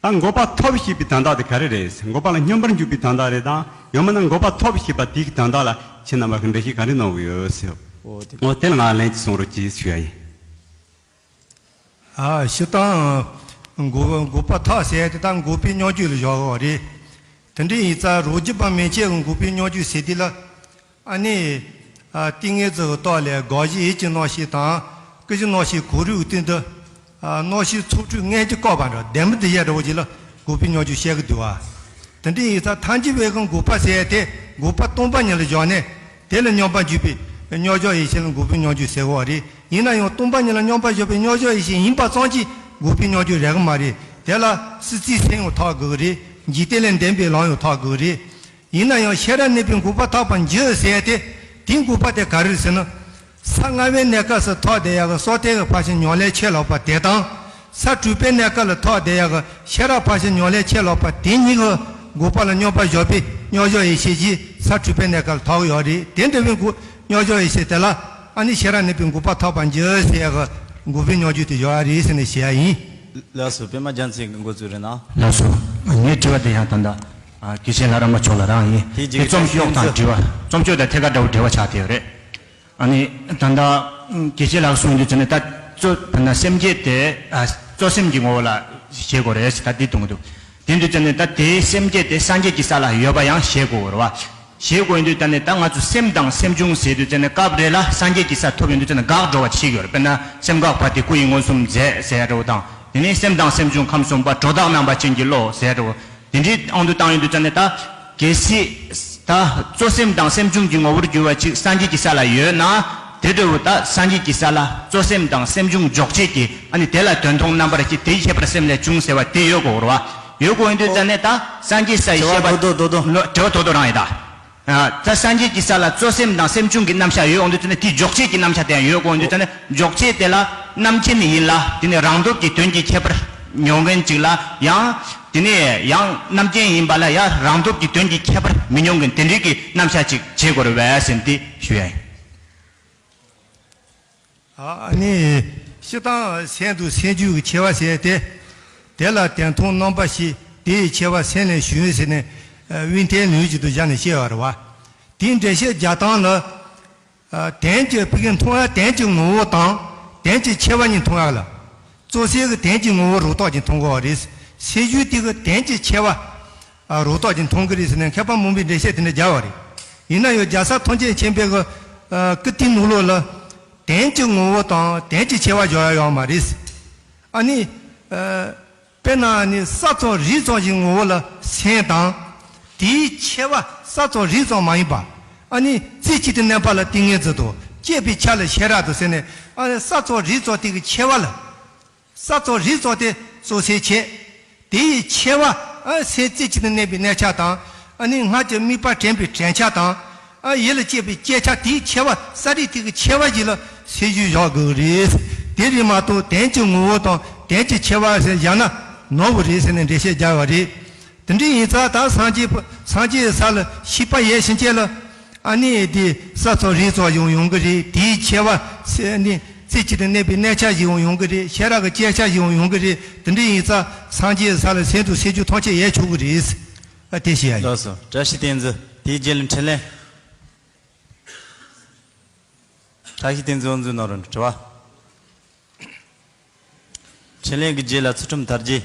ད་འགོག་པ་ཐོབ་ཞེས་པའི་དོན་དག་དེ་ག་རེ་རེད། འགོག་པ་ལ་སྙོམས་པར་འཇུག་པའི་དོན་དག་རེད་དམ། ཡང་མིན་ན་འགོག་པ་ཐོབ་ཞེས་པ་དེའི་དོན་དག་ལ་ཁྱེད་རྣམ་པ་གིས་འགྲེལ་བཤད་ག་རེ་གནང་གི་ཡོད་ཟེར། འོ་དེ། འོ་དེ་ལ་ང་ལན་ཅིག་གསུང་རོགས་གྱིས་ཞུ་ཡ་ཡིན། ཨ། སྤྱིར་བཏང་འགོག་འགོག་པ་ཐོབ་ཟེར་དེ་ད་འགོག་པའི་སྙོམས་འཇུག་ལ་བཞག་གི་རེད། དེ་འདྲ་ཡིན་ཙང་རོ་རྒྱུད་པ་མན་ཆད་ཀྱི་འགོག་པའི་སྨྱོ་རྒྱུ་ཟེར་དུས་ལ། ཨ་ནི། ཨ། ཏིང་ངེ་འཛིན་གྱི་སྟོབས་ལས་དགག་གཞི་ཡིད་ཀྱི་རྣམ་ཤེས་དང་། ཀུན་གཞི་རྣམ་ཤེས་གང་རུང་གི་སྟེང་དུ། ཨ། རྣམ་ཤེས་ཚོགས་དྲུག་མངོན་གྱུར་བཀག་པ་འདྲ། བདེན་པ་འདི་བཞག་འདྲ་བོ་ཅིག་ལ་འགོག་པའི་སྨྱོ་རྒྱུ་བཤད་ཀྱི་འདུག་བ། དེ་འདྲ་ཡིན་ཙང་ཐལ་འགྱུར་བའི་གི་འགོག་པ་ཟེར་ཡ་དེ་འགོག་པ་སྟོང་པ་ཉིད་ལ་བཞག་ནས། དེ་ལ་སྙོམས་པར་འཇུག་པའི་སྨྱོ་བྱང་ཡེ་ཤེས་ལ་འགོག་པའི་སྨྱོ་རྒྱུ་ཟེར་བ་རེད། ཡིན་ན་ཡང་སྟོང་པ་ཉིད་ལ་སྙོམས་པར་འཇུག་པའི་སྨྱོ་བྱང་ཡེ་ཤེས་ཡིན་པ་ཙམ་གྱིས་འགོག་པའི་སྨྱོ་རྒྱུ་རག་གི་མ་རེད། དེ་ལ་སྲིད་རྩེའི་སེམས་ཡང་ཐོགས་དགོས་ཀྱི་རེད། འཇིག་རྟེན་ལས་འདས་པའི་ལམ་ཡང་ཐོགས་དགོས་ཀྱི་རེད། ཡིན་ན་ཡང་ཤེས་རབ་གནས་པའི་འགོག་པ་ཐོབ་པར་འགྱུར་ཟེར་ཏེ། དེའི་འགོག་པ་དེ་ག་རེ་རེད་ཟེར་ན། ས་ལྔ་པའི་གནས་སྐབས་སུ་ཐོབ་བསྡད་ཡག་གི་སྲོག་ལྡན་གྱི་ཕར་ཕྱིན་ཉམས་ལེན་ཆད་ལོག་པ་དེ་དང་། ས་དྲུག་པའི་གནས་སྐབས་ལ་ཐོབ་བསྡད་ཡག་གི་ཤེས་རབ་ཕར་ཕྱིན་ཉམས་ལེན་ཆད་ལོག་པ་དེ་གཉིས་ཀྱི་འགོག་པ་ལ་སྙོམས་པར་འཇུག་པའི་སྨྱོ་བྱང་ཡེ་ཤེས་ཀྱིས་ས་དྲུག་པའི་གནས་སྐབས་ལ་ཐོབ་ཀྱི་ཡོད་རེད། དེ་འདྲ་བའི་འགོག་སྨྱོ་བྱང་ཡེ་ཤེས་དེ་ལ་ཨ་ནི་ཤེས་རབ་གནས་པའི་འགོག་པ་ཐོབ་པར་འགྱུར་ཟེར་ཡག་གི་འགོག་པའི་སྨྱོ་རྒྱུ་དེ་ཡོད་རེད་ཟེར་ནས་བཤད་ཡ་ཡིན། ལགས་སོ། པད་མ་རྒྱལ་མཚན་གྱིས་འགོ་བཙུགས་རེད་ན། ལགས་སོ། ངའི་དྲི་བ་དེ་ཡང་ད་ལྟ་ཨ། དགེ་བཤེས་ལྷ་རམས་པ་མཆོག་ལ་རང་ཡིན། དེའི་རྗེས་ཀྱི་རྩོམ་ཤོག་དང་འབྲེལ་བ། རྩོམ་ཤོག་དང་ཐད་ཀར་འདྲ་བོ་འབྲེལ་བ་ཆགས་བསྡད་ཡོད་རེད། ཨ་ནི་ད་ལྟ་དགེ་བཤེས་ལགས་གསུངས་དུས་ཙམ་ནས་ད་གཙོ་ད་ལྟ་སེམས་བསྐྱེད་དེ་ཨ། གཙོ་སེམས་ཀྱི་ངོ་བོ་ལ་བཞེད་དགོས་རེད་ཟེར་ད་འདི་གཏོང་གི་འདུག་དེ་དུས་ཙམ་ནས་ད་དེའི་སེམས་བསྐྱེད་དེ་སངས་རྒྱས་ཀྱི་ས་ལ་ཡོད་པ་ཡང་བཞེད་དགོས་རེད་བ། བཞེད་དགོས་ཡིན་དུས་ད་ནི་ད་ང་ཚོ་སེམས་དང་སེམས་བྱུང་ཟེར་དུས་ཙམ་ནས་སྐབས་རེ་ལ་སངས་རྒྱས་ཀྱི་ས་ཐོབ་ཡོང་དུས་ཙམ་ནས་འགག་འགྲོ་བ་ཅིག་ཡོད་རེད། དཔེར་ན་སེམས་འགག་པ་དེ་སྐུ་ཡི་མངོན་སུམ་མཛད་ཟེར་ཡ་འདྲ་བོ་དང་། དེ་ནས་སེམས་དང་སེམས་བྱུང་ཁམས་གསུམ་པ་སྒྲོ་བཏགས་རྣམ་པ་ཅན་གྱི་བློ་ཟེར་ཡ་འདྲ་བོ། དེ་འདྲའི་དབང་དུ་བཏང་ཡོང་དུས་ཙམ་ནས་ད་གལ་སྲིད་ད་གཙོ་སེམས་དང་སེམས་བྱུང་གི་ངོ་བོར་གྱུར་པ་ཅིག་སངས་རྒྱས་ཀྱི་ས་ལ་ཡོད་ན། དེ་འདྲ་བོ་ད་སངས་རྒྱས་ཀྱི་ས་ལ་གཙོ་སེམས་དང་སེམས་བྱུང་འཇོག་བྱེད་ཀྱི་ཨ་ནི་དེ་ལ་དོན་མཐོང་རྣམ་པར་བཅད་དེའི་ཁྱད་པར་སེམས་ལས་བྱུང་ཟེར་བ་དེ་ཡོད་དགོས་རེད་བ། ཡོད་དགོས་ཡོང་དུས་ཙམ་ནས་ད་སངས་རྒྱས་སའི་དྲི་བ་ཤེས་པ་རྡོག་རྡོག་རྡོག་རྡོག་ལོ་དྲི་བ་རྡོག་རྡོག་རང་ཡིན་ད། ཨ། ད་སངས་རྒྱས་ཀྱི་ས་ལ་གཙོ་སེམས་དང་སེམས་བྱུང་གི་རྣམ་གཞག་ཡོད་འོང་དུས་ཙམ་ནས་དེའི་འཇོག་བྱེད་ཀྱི་རྣམ་གཞག་དེ་ཡང་ཡོད་དགོས་འོང་དུས་ཙམ་ནས་འཇོག་བྱེད་དེ་ལ་རྣམ་མཁྱེན་ཡིན་ལ་དེ་ནས་རང་སྟོབས་ཀྱིས་དོན་གྱི་ཁྱད་པར་མྱོང་མཁན་ཅིག་ལ་ཡང་དེ་ནས་ཡང་རྣམ་མཁྱེན་ཡིན་པ་ལ་ཡང་རང་སྟོབས་ཀྱིས་དོན་གྱི་ཁྱད་པར་མི་མྱོང་མཁན་དེ་འདྲའི་གི་རྣམ་གཞག་ཅིག་བྱེད་དགོས་རེད་བས་ཟེར་ཏེ་ཞུ་ཡ་ཡིན། ཨ་ནི། སྤྱིར་བཏང་སེམས་དང་སེམས་བྱུང་གི་ཁྱད་པར་ཟེར་ཏེ། དེ་ལ་དོན་མཐོང་རྣམ་པ་བཞི། དེ་ཡི་ཁྱད་པར་སེམས་ལས་བྱུང་ཟེར་ནས། དབྱིག་ལྡན་ལུང་ཞིག་ཏུ་བཞག་ནས་བཤད་པ་རེད་བ། དེའི་འགྲེལ་བཤད་རྒྱག་སྟངས་ལ། དོན་གྱི་ཕ་གི་མཐོང་བ་དོན་གྱི་ངོ་བོ་དང་དོན་གྱི་ཁྱད་པར་གཉིས་མཐོང་ཡག་ལ། གཙོ་སེམས་ཀྱི་དོན་གྱི་ངོ་བོ་རང་སྟོབས་ཀྱིས་མཐོང་དགོས་པ་རེད། སེམས་བྱུང་དེ་གི་དོན་གྱི་ཁྱད་པར། ཨ། རང་སྟོབས་ཀྱིས་མཐོང་གི་རེད་ཟེར་ནས་མཁས་པ་མང་པོས་འགྲེལ་བཤད་དེ་འདྲ་རྒྱག་པ་རེད། ཡིན་ན་ཡང་རྒྱལ་སྲས་ཐམས་ཅད་མཁྱེན་པའི་གི། ཨ། ཀིརྟིའི་ནང་ལོགས་ལ། དོན་གྱི་ངོ་བོ་དང་དོན་གྱི་ཁྱད་པར་སྦྱར་ཡ་ཡོད་མ་རེད། ཨ་ནི། ཨ། དཔེར་ན་ནི་ས་ཙམ་རིགས་ཙམ་གྱི་ངོ་བོ་ལ་སེམས་དང་། དེའི་ཁྱད་པར་ས་ཙམ་རིགས་ཙམ་མ་ཡིན་པ། ཨ་ནི་རྩེ་གཅིག་ཏུ་གནས་པ་ལ་ཏིང་ངེ་འཛིན་དང་། བསྐྱེད་པའི་ཆ་ལ་ཤེས་རབ་དང་ཟེར་ནས། ཨ་ནི་ས་ཙམ་རིགས་ཙམ་དེ་གི་ཁྱད་པར་ལ། ས་ཙམ་རིགས་ཙམ་དེ་གཙོ་སེམས་བྱས། དེ་ཡི་ཁྱད་པར། ཨ། སེམས་རྩེ་གཅིག་ཏུ་གནས་པའི་གནས་ཆ་དང་། ཨ་ནི་སྔར་གྱི་དམིགས་པ་དྲན་པའི་དྲན་ཆ་དང་། ཨ། ཡིད་ལ་སྐྱེས་པའི་སྐྱེ་ཆ་དེའི་ཁྱད་པར་ས་རིགས་དེ་གི་ཁྱད་པར་ཞིག་ལ་སེམས་བྱུང་བཞག་དགོས་རེད། དེ་རེད་མ་གཏོགས་དོན་གྱི་ངོ་བོ་དང་དོན་གྱི་ཁྱད་པར་ཟེར་བཞག་ན་ནོར་བ་རེད་ཟེར་ནས་འགྲེལ་བཤད་རྒྱག་པ་རེད། དེ་འདྲ་ཡིན་ཙང་ད་སངས་རྒྱས་སངས་རྒྱས་ས་ལ་ཤེས་པ་ཡོད་ཕྱིན་ཆད་ལ། ཨ་ནི་དེ་ས་ཙམ་རིགས་ཙམ་ཞིག་ཡོང་གི་རེད། དེའི་ཁྱད་པར་ནི་རྩེ་གཅིག་ཏུ་གནས་པའི་གནས་ཆ་ཞིག་ཡོང་གི་རེད། ཤེས་རབ་ཀྱི་སྐྱེ་ཆ་ཞིག་ཡོང་གི་རེད། དེ་འདྲ་ཡིན་ཙང་སངས་རྒྱས་ས་ལ་སེམས་དང་སེམས་བྱུང་ཐམས་ཅད་ཡོད་ཆོག་གི་རེད། ཨ། དེ་བཤད་ཡ་ཡིན། ལགས་སོ། བཀྲ་ཤིས་བསྟན་འཛིན། དེའི་རྗེས་ལ་འཕྲིན་ལས། བཀྲ་ཤིས་བསྟན་འཛིན་དབུ་འཛུགས་གནང་རོགས། དྲི་བ། འཕྲིན་ལས་ཀྱི་རྗེས་ལ་ཚུལ་ཁྲིམས་དར་རྒྱས།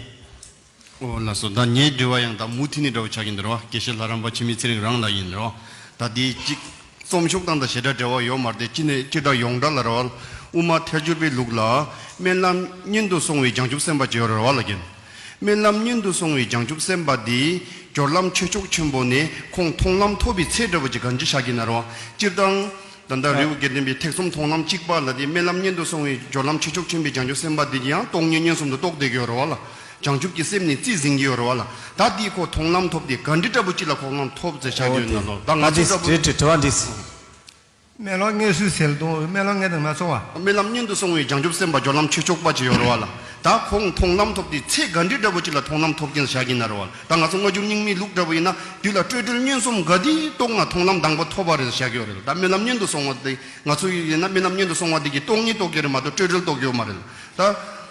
ཨོ་ལགས་སོ། ད་ངའི་དྲི་བ་ཡང་ད་མུ་མཐུད་ནས་འདྲ་བོ་ཆགས་ཀྱིན་འདུག་རོ། དགེ་བཤེས་ལྷ་རམས་པ་འཆི་མེད་ཚེ་རིང་རང་ལ་ཡིན་རོ། ད་དེ་གཅིག་རྩོམ་ཤོག་དང་ད་ཞེ་དྲག་འབྲེལ་བ་ཡོད་མ་རེད་དེ། སྤྱི་ནས་སྤྱིར་བཏང་ཡོངས་གྲགས་ལ་རོ། དབུ་མ་ཐལ་འགྱུར་བའི་ལུགས་ལ། སྨོན་ལམ་སྙན་དུ་སོང་བའི་བྱང་ཆུབ་སེམས་དཔའ་ཅིག་ཡོད་རེད་བ་ལ་རྒན། སྨོན་ལམ་སྙན་དུ་སོང་བའི་བྱང་ཆུབ་སེམས་དཔའ་དེ་སྦྱོར་ལམ་ཆོས་མཆོག་ཆེན་པོ་ནས་ཁོང་མཐོང་ལམ་ཐོབ་པའི་ཚད་འདྲ་བོ་ཅིག་གང་ཅི་བཞག་གི་ན་རོ། སྤྱིར་བཏང་། ད་ལྟ་རི་བོ་དགེ་ལྡན་པའི་ཐེག་གསུམ་མཐོང་ལམ་གཅིག་པ་ལ་དེ་སྨོན་ལམ་སྙན་དུ་སོང་བའི་སྦྱོར་ལམ་ཆོས་མཆོག་ཆེན་པོའི་བྱང་ཆུབ་སེམས་དཔའ་དེ་ཡང་སྟོང་ཉིད་མངོན་སུམ་དུ་རྟོགས་བསྡད་ཀྱི་ཡོད་རེད་བ་ལ། བྱང་ཆུབ་ཀྱི་སེམས་ནི་རྩིས་ཟིན་གྱི་ཡོད་རེད་བ་ལ། ད་དེ་ཁོ་མཐོང་ལམ་ཐོབ་སྟེ་ག་འདྲི་འདྲ་པོ་ཅིག་ལ་ཁོ་ལམ་ཐོབ་ཟེར་བྱ་རྒྱུ་ཡོད་ན་ལོ། ད་ང་ཚོ་འདྲ་པོ། དྲི་དྲི་དྲི་བ་འདྲི། སྨོན་ལམ་སྙན་སུ་ཟེར་དང་སྨོན་ལམ་སྙན་དང་མ་སོང་བ། སྨོན་ལམ་སྙན་དུ་སོང་བའི་བྱང་ཆུབ་སེམས་དཔའ་སྦྱོར་ལམ་ཆོས་མཆོག་པ་ཅིག་ཡོད་རེད་བ་ལ། ད་ཁོང་མཐོང་ལམ་ཐོབ་སྟེ་ཚེ་ག་འདྲི་འདྲ་པོ་ཅིག་ལ་མཐོང་ལམ་ཐོབ་ཀྱིན་བཞག་གིན་ན་རེད་བ་ལ། ད་ང་ཚོ་སྔ་འགྱུར་རྙིང་མའི་ལུགས་འདྲ་པོ་ཡིན་ན་དེ་ལ་སྤྲོས་བྲལ་མངོན་སུམ་ག་དེ་རྟོགས་ན་མཐོང་ལམ་དང་པོ་ཐོབ་པ་རེད་བཞག་གི་ཡོད་རེད་ལ། ད་སྨོན་ལམ་སྙན་དུ་སོང་བ་དེ་ང་ཚོ་ཡིན་ན་སྨོན་ལམ་སྙན་དུ་སོང་བ་དེ་གི་སྟོང་ཉིད་རྟོགས་ཀྱི་རེད་མ་གཏོགས་སྤྲོས་བྲལ་རྟོགས་ཀྱི་ཡོད་མ་རེད་ལ། ད་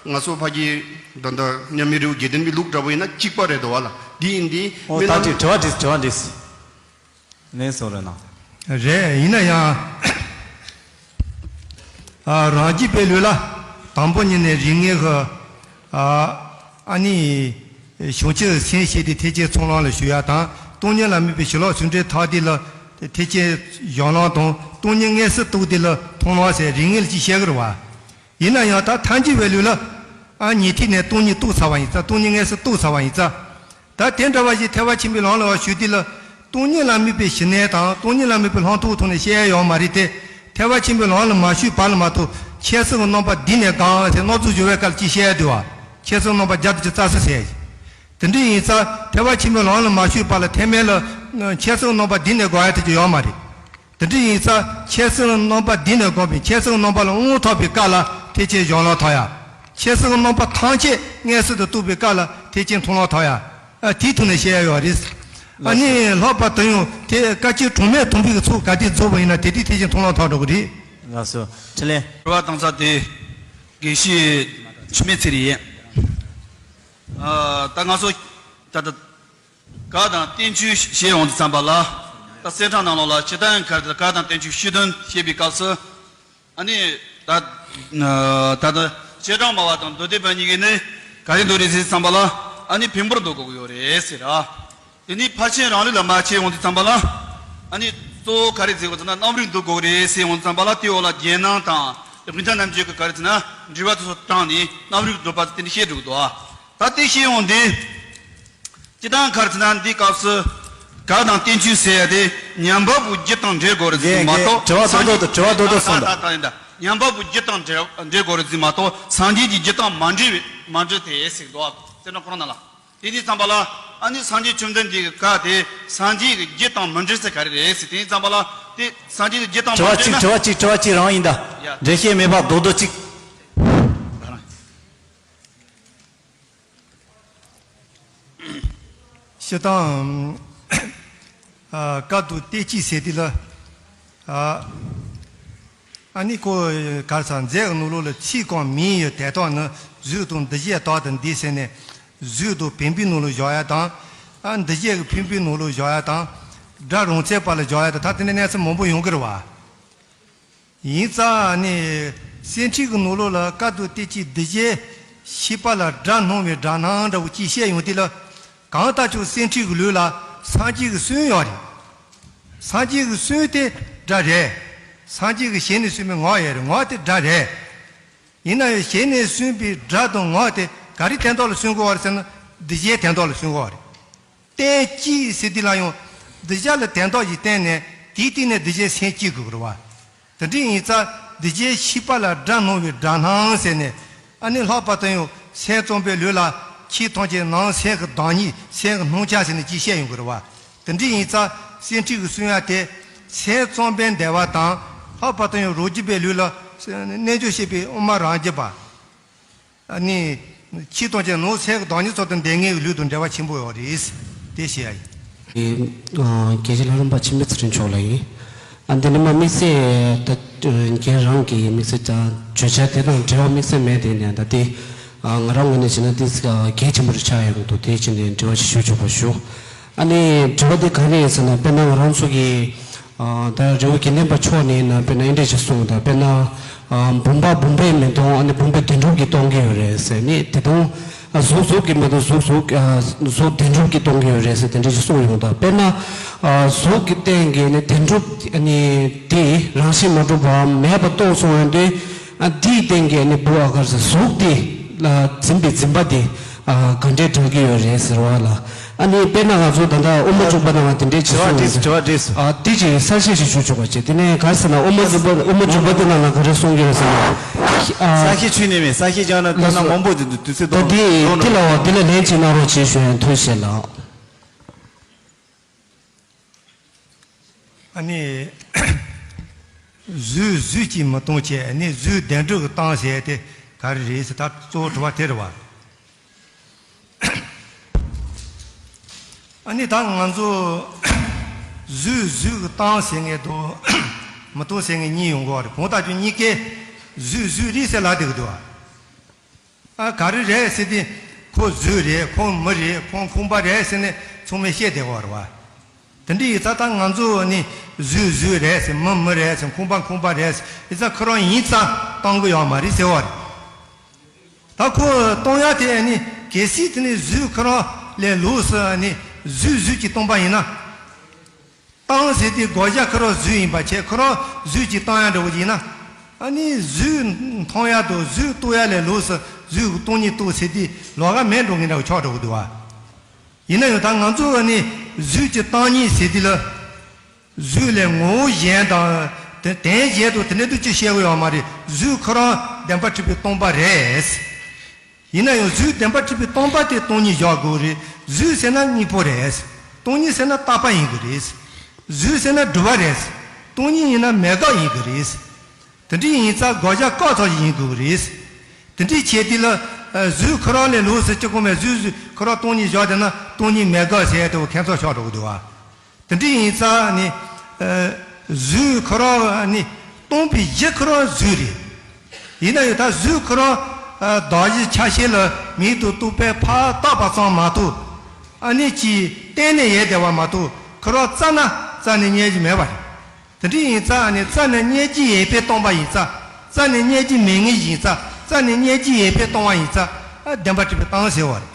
ང་ཚོ་ཕ་གི་ད་ལྟ་མཉམ་མེད་རི་བོ་དགེ་ལྡན་པའི་ལུགས་འདྲ་པོ་ཡིན་ན་གཅིག་པ་རེད་འདུག་བ་ལ། དེ་ཡིན་དེ་ཨོ་སྨོན་ད་ལམ། དྲི་དྲི་བ་འདྲི་དྲི་བ་འདྲི། ལན་སོང་རེད་ན། རེད། ཡིན་ན་ཡང་། ཨ། རང་རྒྱུད་པའི་ལུགས་ལ་དང་པོ་ཉིད་ནས་རིགས་ངེས་ཀྱི། ཨ། ཨ་ནི། བྱང་ཆུབ་སེམས་བསྐྱེད་དེ་ཐེག་ཆེན་ཚོགས་ལམ་ལ་ཞུགས་ཡ་དང་ སྟོང་ཉིད་ལ་དམིགས་པའི་ཕྱིར་ལོག་ཟུང་འབྲེལ་ཐ་དད་ལ་ཐེག་ཆེན་གཞན་ལམ་དང་། སྟོང་ཉིད་མངོན་སུམ་རྟོགས་དེ་ལ་མཐོང་ལམ་ཟེར་རིགས་ངེས་ལ་ཅིག་བཤད་ཀྱི་རེད་བ། ཡིན་ན་ཡང་ད་ཐལ་འགྱུར་བའི་ལུགས་ལ་ཨ་ཉན་ཐོས་ནས་སྟོང་ཉིད་རྟོགས་ཚར་བ་ཡིན་ཙང་། སྟོང་ཉིད་མངོན་སུམ་རྟོགས་ཚར་བ་ཡིན་ཙང་། ད་དེ་འདྲ་བ་ཞིག་ཐེག་པ་ཆེན་པོའི་ལམ་ལ་བ་ཞུགས་དུས་ལ། སྟོང་ཉིད་ལ་དམིགས་པའི་ཞི་གནས་དང་སྟོང་ཉིད་ལ་དམིགས་པའི་ལྷག་མཐོང་ཐོག་ནས་བཤད་ཡ་ཡོད་མ་རེད་དེ། ཐེག་པ་ཆེན་པོའི་ལམ་ལ་མ་ཞུགས་བར་ལ་མ་གཏོགས་ཁྱད་གསོད་ཀྱི་རྣམ་པ་འདི་ནས་དགོངས་ཟེར་སྣང་ཚུལ་སྦྱོར་བའི་སྐབས་ལ་ཅིག་བཤད་ཡ་འདུག་བ། ཁྱད་གསོད་རྣམ་པ་བརྒྱ་དང་བཅུ་རྩ་གསུམ་ཟེར་ཡ་ཞིག་དེ་འདྲ་ཡིན་ཙང་ཐེག་པ་ཆེན་པོའི་ལམ་ལ་མ་ཞུགས་བར་ལ་ཐེག་དམན་ལ་ཁྱད་གསོད་རྣམ་པ་འདི་ནས་དགོངས་ཡ་དེ་ཅིག་ཡོད་མ་རེད། དེ་འདྲ་ཡིན་ཙང་ཁྱད་གསོད་རྣམ་པ་འདི་ནས་དགོངས་པའི་ཁྱད་གསོད་རྣམ་པ་ལ་དབང་ཐོབ་པའི་སྐབས་ལ་ཐེག་ཆེན་གཞན་ལམ་ཐོབ་ཡ། ཁྱད་གསོད་རྣམ་པ་ཐམས་ཅད་མངོན་སུམ་དུ་རྟོགས་པའི་སྐབས་ལ་ཐེག་ཆེན་མཐོང་ལམ་ཐོབ་ཡ། ཨ་དེའི་ཐོག་ནས་བཤད་ཡ་ཡོད་རེད། ཨ་ནི་ལྷག་པར་དུ་ཡང་དེ་བཀའ་ཆོས་གྲངས་མེད་ཐོན་པའི་གི་ཚོགས་ག་དུས་རྫོགས་པ་ཡིན་ན་དེ་དུས་ཐེག་ཆེན་མཐོང་ལམ་ཐོབ་འགྲོ་གི་རེད། ལགས་སོ། འཕྲིན་ལས། དྲི་བ་བཏང་ས་དེ་དགེ་བཤེས་འཆི་མེད་ཚེ་རིང་ཡིན། ཨ་ད་ང་ཚོ་ད་ལྟ་གལ་དང་བསྟན་བཅོས་བཤད་ཡོང་དུས་ཙམ་པ་ལ། ད་གསེར་ཕྲེང་ནང་ལོགས་ལ་སྤྱིར་བཏང་གལ་ཏེ་གལ་དང་བསྟན་བཅོས་སྤྱི་དོན་བཤད་པའི་སྐབས་སུ། ཨ་ནི་ད་ད་ལྟ་རྗེས་འབྲང་སྨྲ་བ་དང་མདོ་སྡེ་པ་གཉིས་ཀྱིས་ནི་ག་རེ་འདོད་རེད་ཟེར་ཙམ་པ་ལ། ཨ་ནི་བེམ་པོར་འདོད་དགོས་ཀྱི་ཡོད་རེད་ཟེར་ར། དེ་ནི་ཕར་ཕྱིན་རང་རིག་ལ་མ་ཕྱེ་ཡོང་དུས་ཙམ་པ་ལ། ཨ་ནི་གཙོ་བོ་ག་རེ་ཟེར་དགོས་ཟེར་ན་རྣམ་རིག་འདོད་དགོས་རེད་ཟེར་ཡོང་དུས་ཙམ་པ་ལ། དེའི་འོག་ལ་རྒྱན་སྣང་དང་དབུས་མཐའ་རྣམ་འབྱེད་ཀྱི་ག་རེ་ཟེར་ན་འགྲེལ་པ་དེ་ཚོ་དྲངས་ནས་རྣམ་རིག་འདོད་པ་དེ་འདྲ་བཤད་འགྲོ་གི་འདུག་ད་དེ་བཤད་ཡོང་དུས། སྤྱིར་བཏང་ག་རེ་ཟེར་ན་འདིའི་སྐབས་སུ་གལ་དང་བསྟན་བཅོས་ཟེར་ཡ་དེ་ཉན་པ་པོའི་རྒྱུད་དང་འབྲེལ་དགོས་རེད་ཟེར་མ་གཏོགས། དྲི་བ་དོ་དོ་དྲི་བ་དོ་དོ་སོང་ད། ད་ད་ད་ཉན་པ་པོའི་རྒྱུད་དང་འབྲེལ་འབྲེལ་དགོས་རེད་ཟེར་མ་གཏོགས་སངས་རྒྱས་ཀྱི་རྒྱུད་དང་མ་འབྲེལ་བའི་མ་འབྲེལ་དེ་ཟེར་འདུག་ཨ། དེ་ནི་ཁོ་རང་ནང་ལ། དེ་དུས་ཙམ་པ་ལ་ཨ་ནི་སངས་རྒྱས་བཅོམ་ལྡན་འདས་ཀྱི་བཀའ་དེ་སངས་རྒྱས་ཀྱི་རྒྱུད་དང་མི་འབྲེལ་ཟེར་ག་རེ་རེད་ཟེར། དེ་དུས་ཙམ་པ་ལ་དེ་སངས་རྒྱས་ཀྱི་རྒྱུད་དང་མ་འབྲེལ་ན། དྲི་བ་གཅིག་དྲི་བ་གཅིག་དྲི་བ་གཅིག་རང་ཡིན་ད། ཡ། འགྲེལ་བཤད་མེད་པ་རྡོག་རྡོག་གཅིག་སྤྱིར་བཏང་། ཨ་བཀའ་བསྡུ་བསྟན་བཅོས་ཟེར་དུས་ལ། ཨ་ཨ་ནི་ཁོ་གར་ས་མཛད་ནོར་ལུགས་ལ་ཚིག་གང་མིང་ཡི་དེ་དག་ནི་གཟུགས་དང་འདུ་བྱེད་དག་ཏུ་འདུས་ཟེར་ནས་གཟུགས་དང་བེམ་པོའི་ནང་ལ་བཞག་ཡ་དང་། ཨ་འདུ་བྱེད་ཀྱི་བེམ་པོའི་ནང་ལ་བཞག་ཡ་དང་། སྒྲ་རང་མཚན་པ་ལ་བཞག་ཡ་དང་། ད་དེ་འདྲའི་གནས་ཚུལ་མང་པོ་ཡོང་གི་རེད་བ། ཡིན་ཙང་ནི་སེམས་ཁྲིད་ཀྱི་ནང་ལོགས་ལ་བཀའ་བསྡུ་བསྟན་བཅོས་འདུ་བྱེད་ཤེས་པ་ལ་སྒྲ་སྣང་བའི་སྒྲ་སྣང་འདྲ་བོ་ཅིག་བཤད་ཡོང་དུས་ལ། གང་ལྟར་ཀྱང་སེམས་ཁྲིད་ཀྱི་ལུགས་ལ་སངས་རྒྱས་ཀྱིས་གསུངས་ཡོད་རེད། སངས་རྒྱས་ཀྱིས་གསུངས་ཏེ་སྒྲ་རེད། སངས་རྒྱས་ཀྱི་ཞལ་ནས་གསུངས་པའི་ངག་ཡོད་རེད། ངག་དེ་སྒྲ་རེད། ཡིན་ན་ཡང་ཞལ་ནས་གསུངས་པའི་སྒྲ་དང་ངག་དེ་ག་རེ་དོན་དག་ལ་གསུང་དགོས་པ་རེད་ཟེར་ན། འདུ་བྱེད་དོན་དག་ལ་གསུང་དགོས་པ་རེད། བསྟན་བཅོས་ཟེར་དུས་ལ་ཡང་འདུ་བྱེད་ལ་དོན་དག་ཅིག་བསྟན་ནས་དེའི་སྟེང་ནས་འདུ་བྱེད་སེམས་བསྐྱེད་དགོས་ཀྱི་རེད་བ། དེ་འདྲ་ཡིན་ཙང་འདུ་བྱེད་ཤེས་པ་ལ་སྒྲ་སྣང་བའི་སྒྲ་སྣང་ཟེར་ནས། ཨ་ནི་ལྷག་པར་དུ་ཡང་སེམས་ཙམ་པའི་ལུགས་ལ་ཆོས་ཐམས་ཅད་ནང་སེམས་ཀྱི་བདག་ཉིད་སེམས་ཀྱི་སྣང་ཆ་ཟེར་ནས་ཅིག་བཤད་ཡོང་གི་རེད་བ། དེ་འདྲ་ཡིན་ཙང་སེམས་ཁྲིད་ཀྱི་གསུང་ཡ་དེ་སེམས་ཙམ་པའི་འདུལ་བ་དང་། ལྷག་པར་དུ་ཡང་རང་རྒྱུད་པའི་ལུགས་ལ་རྣལ་འབྱོར་སྤྱོད་པའི་དབུ་མ་རང་རྒྱུད་པ། ཨ་ནི་ཆོས་ཐམས་ཅད་ནང་སེམས་ཀྱི་བདག་ཉིད་ཚུལ་དུ་འདོད་མཁན་གྱི་ལུགས་དང་འབྲེལ་བ་ཆེན་པོ་ཡོད་རེད། དེ་བཤད་ཡ་ཡིན། ཨ་དགེ་བཤེས་ལྷ་རམས་པ་འཆི་མེད་ཚེ་རིང་མཆོག་ལ་ཡིན། ཨ་འདི་ནི་མ་དམིགས་བསལ་ད་རྒན་རང་གི་དམིགས་བསལ་ད་བརྗོད་བྱ་དེ་དང་འབྲེལ་བ་དམིགས་བསལ་མེད་དེ་ནས། ད་དེ་ཨ་ང་རང་ངོས་ནས་བྱས་ན་དེ་གལ་ཆེན་པོ་རེ་ཆགས་ཡོང་གི་འདུག་དེ་བྱས་ནས་འབྲེལ་བ་ཞིག་ཞུ་ཆོག་པ་ཞུ། ཨ་ནི་དྲི་བ་འདི་ག་རེ་ཡིན་ཟེར་ན། དཔེར་ན་ང་རང་ཚོ་གི་ཨ་ད་རི་བོ་དགེ་ལྡན་པ་མཆོག་ནས་ན་དཔེར་ན་འདི་འདྲ་ཞིག་གསུངས། ད་དཔེར་ན་ཨ་བུམ་པ་བུམ་པས་མི་སྟོང་། ཨ་ནི་བུམ་པས་བདེན་གྲུབ་ཀྱིས་སྟོང་གི་ཡོད་རེད་ཟེར་ནས། དེ་དང་ཨ་གཟུགས་གཟུགས་ཀྱིས་མི་སྟོང་། གཟུགས་གཟུགས་ཨ་གཟུགས་བདེན་གྲུབ་ཀྱིས་སྟོང་གི་ཡོད་རེད་ཟེར་དེ་འདྲ་ཞིག་གསུངས་ཡོང་། ད་དཔེར་ན་ཨ་གཟུགས་ཀྱི་སྟེང་གི་ནི་བདེན་གྲུབ་ཨ་ནི་དེ་རང་བཞིན་མ་གྲུབ་པ་མེད་པ་རྟོགས་སོང་ཡོང་དུས། ཨ་འདིའི་སྟེང་གི་ནི་བུ་ཨ་གར་ཟེར་གཟུགས་དེ་ལ་འཛིན་པའི་འཛིན་པ་དེ་ཨ་ག་འདྲས་དྲག་གི་ཡོད་རེད་ཟེར་བ་ལ། ཨ་ནི་དཔེར་ན་ང་ཚོ་ད་ལྟ་དབུ་མ་འཇུག་པ་ནང་ལ་དེ་འདྲས་ཅིག་དྲི་བ་གསུངས་འདུག་དྲིས་སོ། དྲི་བ་དྲིས་སོ། ཨ་དེ་ཅིག་གསལ་བཤད་ཞིག་ཞུ་ཆོག་པ་བྱས། དེ་ནས་ག་རེ་ཟེར་ན་དབུ་མ་འཇུག་པ་དབུ་མ་འཇུག་པ་དེ་ནང་ལ་ག་རེ་གསུངས་ཀྱི་རེད་ཟེར་ན། ཨ་གསལ་བཤད་ཆུ་ནས་མེད། གསལ་བཤད་སྦྱང་ན་དོན་དག་མང་པོ་འདུག་དུས་ཚོད་ད་དེ་དེ་ལ་བ་དེ་ལ་ལན་ཅིག་གནང་རོགས་བྱེད་ཞུ་ཡང་ཐུགས་རྗེ་ཆེ་ལགས། ཨ་ནི་གཟུགས་གཟུགས་ཀྱིས་མི་སྟོང་བྱས། ཨ་ནི་གཟུགས་བདེན་གྲུབ་ཀྱིས་སྟོང་ཟེར་དེ་ག་རེ་རེད་ཟེར། ད་གཙོ་བོ་དྲི་བ་དེ་རེད་བ། ཨ་ནི་ད་ང་ཚོ་གཟུགས་གཟུགས་ཀྱིས་སྟོང་ཟེར་མཁན་དང་མི་སྟོང་ཟེར་མཁན་གཉིས་ཡོང་གི་ཡོད་རེད། གང་ལྟར་ཀྱང་གཉིས་ཀས་གཟུགས་གཟུགས་རེད་ཟེར་ལབ་བསྡད་ཀྱི་འདུག་བ། ཨ་ག་རེ་རེད་ཟེར་དུས། ཁོ་གཟུགས་རེད། ཁོ་མི་རེད། ཁོ་ཁང་པ་རེད་ཟེར་ནས་ཚང་མས་བཤད་བསྡད་ཡོད་རེད་བ། དེ་འདྲ་ཡིན་ཙང་ད་ང་ཚོ་ནི་གཟུགས་གཟུགས་རེད་ཟེར། མི་མི་རེད་ཟེར། ཁང་པ་ཁང་པ་རེད་ཟེར། ཡིན་ཙང་ཁོ་རང་ཡིན་ཙང་སྟོང་གི་ཡོད་མ་རེད་ཟེར་བ་རེད། ད་ཁོ་སྟོང་ཡ་དེ་ནི་གལ་སྲིད་དེ་ནི་གཟུགས་ཁོ་རང་ལས་ལོགས་སུ་ནི་ གཟུགས་གཟུགས་ཀྱིས་སྟོང་པ་ཡིན་ན། སྟོང་ཟེར་དུས་དགག་བྱ་ཁོ་རང་གཟུགས་ཡིན་པ་བྱས། ཁོ་རང་གཟུགས་ཀྱིས་སྟོང་ཡ་འདྲ་བོ་ཡིན་ན། ཨ་ནི་གཟུགས་མཐོང་ཡ་དང་གཟུགས་རྟོགས་ཡ་ལས་ལོགས་སུ་གཟུགས་ཀྱི་སྟོང་ཉིད་རྟོགས་ཟེར་དུས་ལོགས་ཀ་མེད་འགྲོ་མཁན་འདྲ་བོ་ཆགས་འགྲོ་གི་འདུག་བ། ཡིན་ན་ཡང་ད་ང་ཚོ་ཨ་ནི་གཟུགས་ཀྱི་སྟོང་ཉིད་ཟེར་དུས་ལ། གཟུགས་ལས་ངོ་བོ་གཞན་དང་དེ་དོན་གཞན་དང་དེ་འདྲ་དུ་ཅི་བཤད་གི་ཡོད་མ་རེད། གཟུགས་ཁོ་རང་བདེན་པར་གྲུབ་པའི་སྟོང་པ་རེད། ཡིན་ན་ཡང་གཟུགས་བདེན་པར་གྲུབ་པའི་སྟོང་པ་དེ་སྟོང་ཉིད་བཞག་དགོས་རེད། གཟུགས་ཟེར་ན་དངོས་པོ་རེད། སྟོང་ཉིད་ཟེར་ན་རྟག་པ་ཡིན་གྱི་རེད། གཟུགས་ཟེར་ན་སྒྲུབ་པ་རེད། སྟོང་ཉིད་ཡིན་ན་མེད་དགག་ཡིན་གྱི་རེད། དེ་འདྲ་ཡིན་ཙང་དགག་བྱ་བཀག་ཐབས་ཡིན་དགོས་ཀྱི་རེད། དེ་འདྲ་བྱས་དུས་ལ། ཨ། གཟུགས་ཁོ་རང་ལས་ལོགས་སུ་གཅིག་པོ་མེད། གཟུགས་གཟུགས་ཁོ་རང་སྟོང་ཉིད་བཞག་བསྡད་ན་སྟོང་ཉིད་མེད་དགག་ཟེར་ཡ་དེ་ཁྱད་མཚར་ཆགས་འགྲོ་གི་འདུག་བ། དེ་འདྲ་ཡིན་ཙང་ནི། ཨ། གཟུགས་ཁོ་རང་ནི་སྟོང་པའི་གཞི་ཁོ་རང་གཟུགས་རེད། ཡིན་ན་ཡང་ད་གཟུགས་ཁོ་རང་། ཨ། གདགས་གཞི་ཆ་ཤས་ལ་མིང་དང་རྟགས་པས་ཕར་བཏགས་པ་ཙམ་མ་གཏོགས། ཨ་ནི་ཅིག་གཏན་ནས་ཡོད་བསྡད་པ་མ་གཏོགས་ཁོ་རང་རྩ་ནས་རྩ་ནས་རྙེད་རྒྱུ་མེད་པ་རེད། དེ་འདྲ་ཡིན་ཙང་ནི་རྩ་ནས་རྙེད་རྒྱུ་ཡོད་པའི་སྟོང་པ་ཡིན་ཙང་། རྩ་ནས་རྙེད་རྒྱུ་མེད་ངེས་ཡིན་ཙང་། རྩ་ནས་རྙེད་རྒྱུ་ཡོད་པའི་སྟོང་པ་ཡིན་ཙང་། ཨ། བདེན་པར་གྲུབ་པའི་སྟོང་ཟེར་བ་རེད།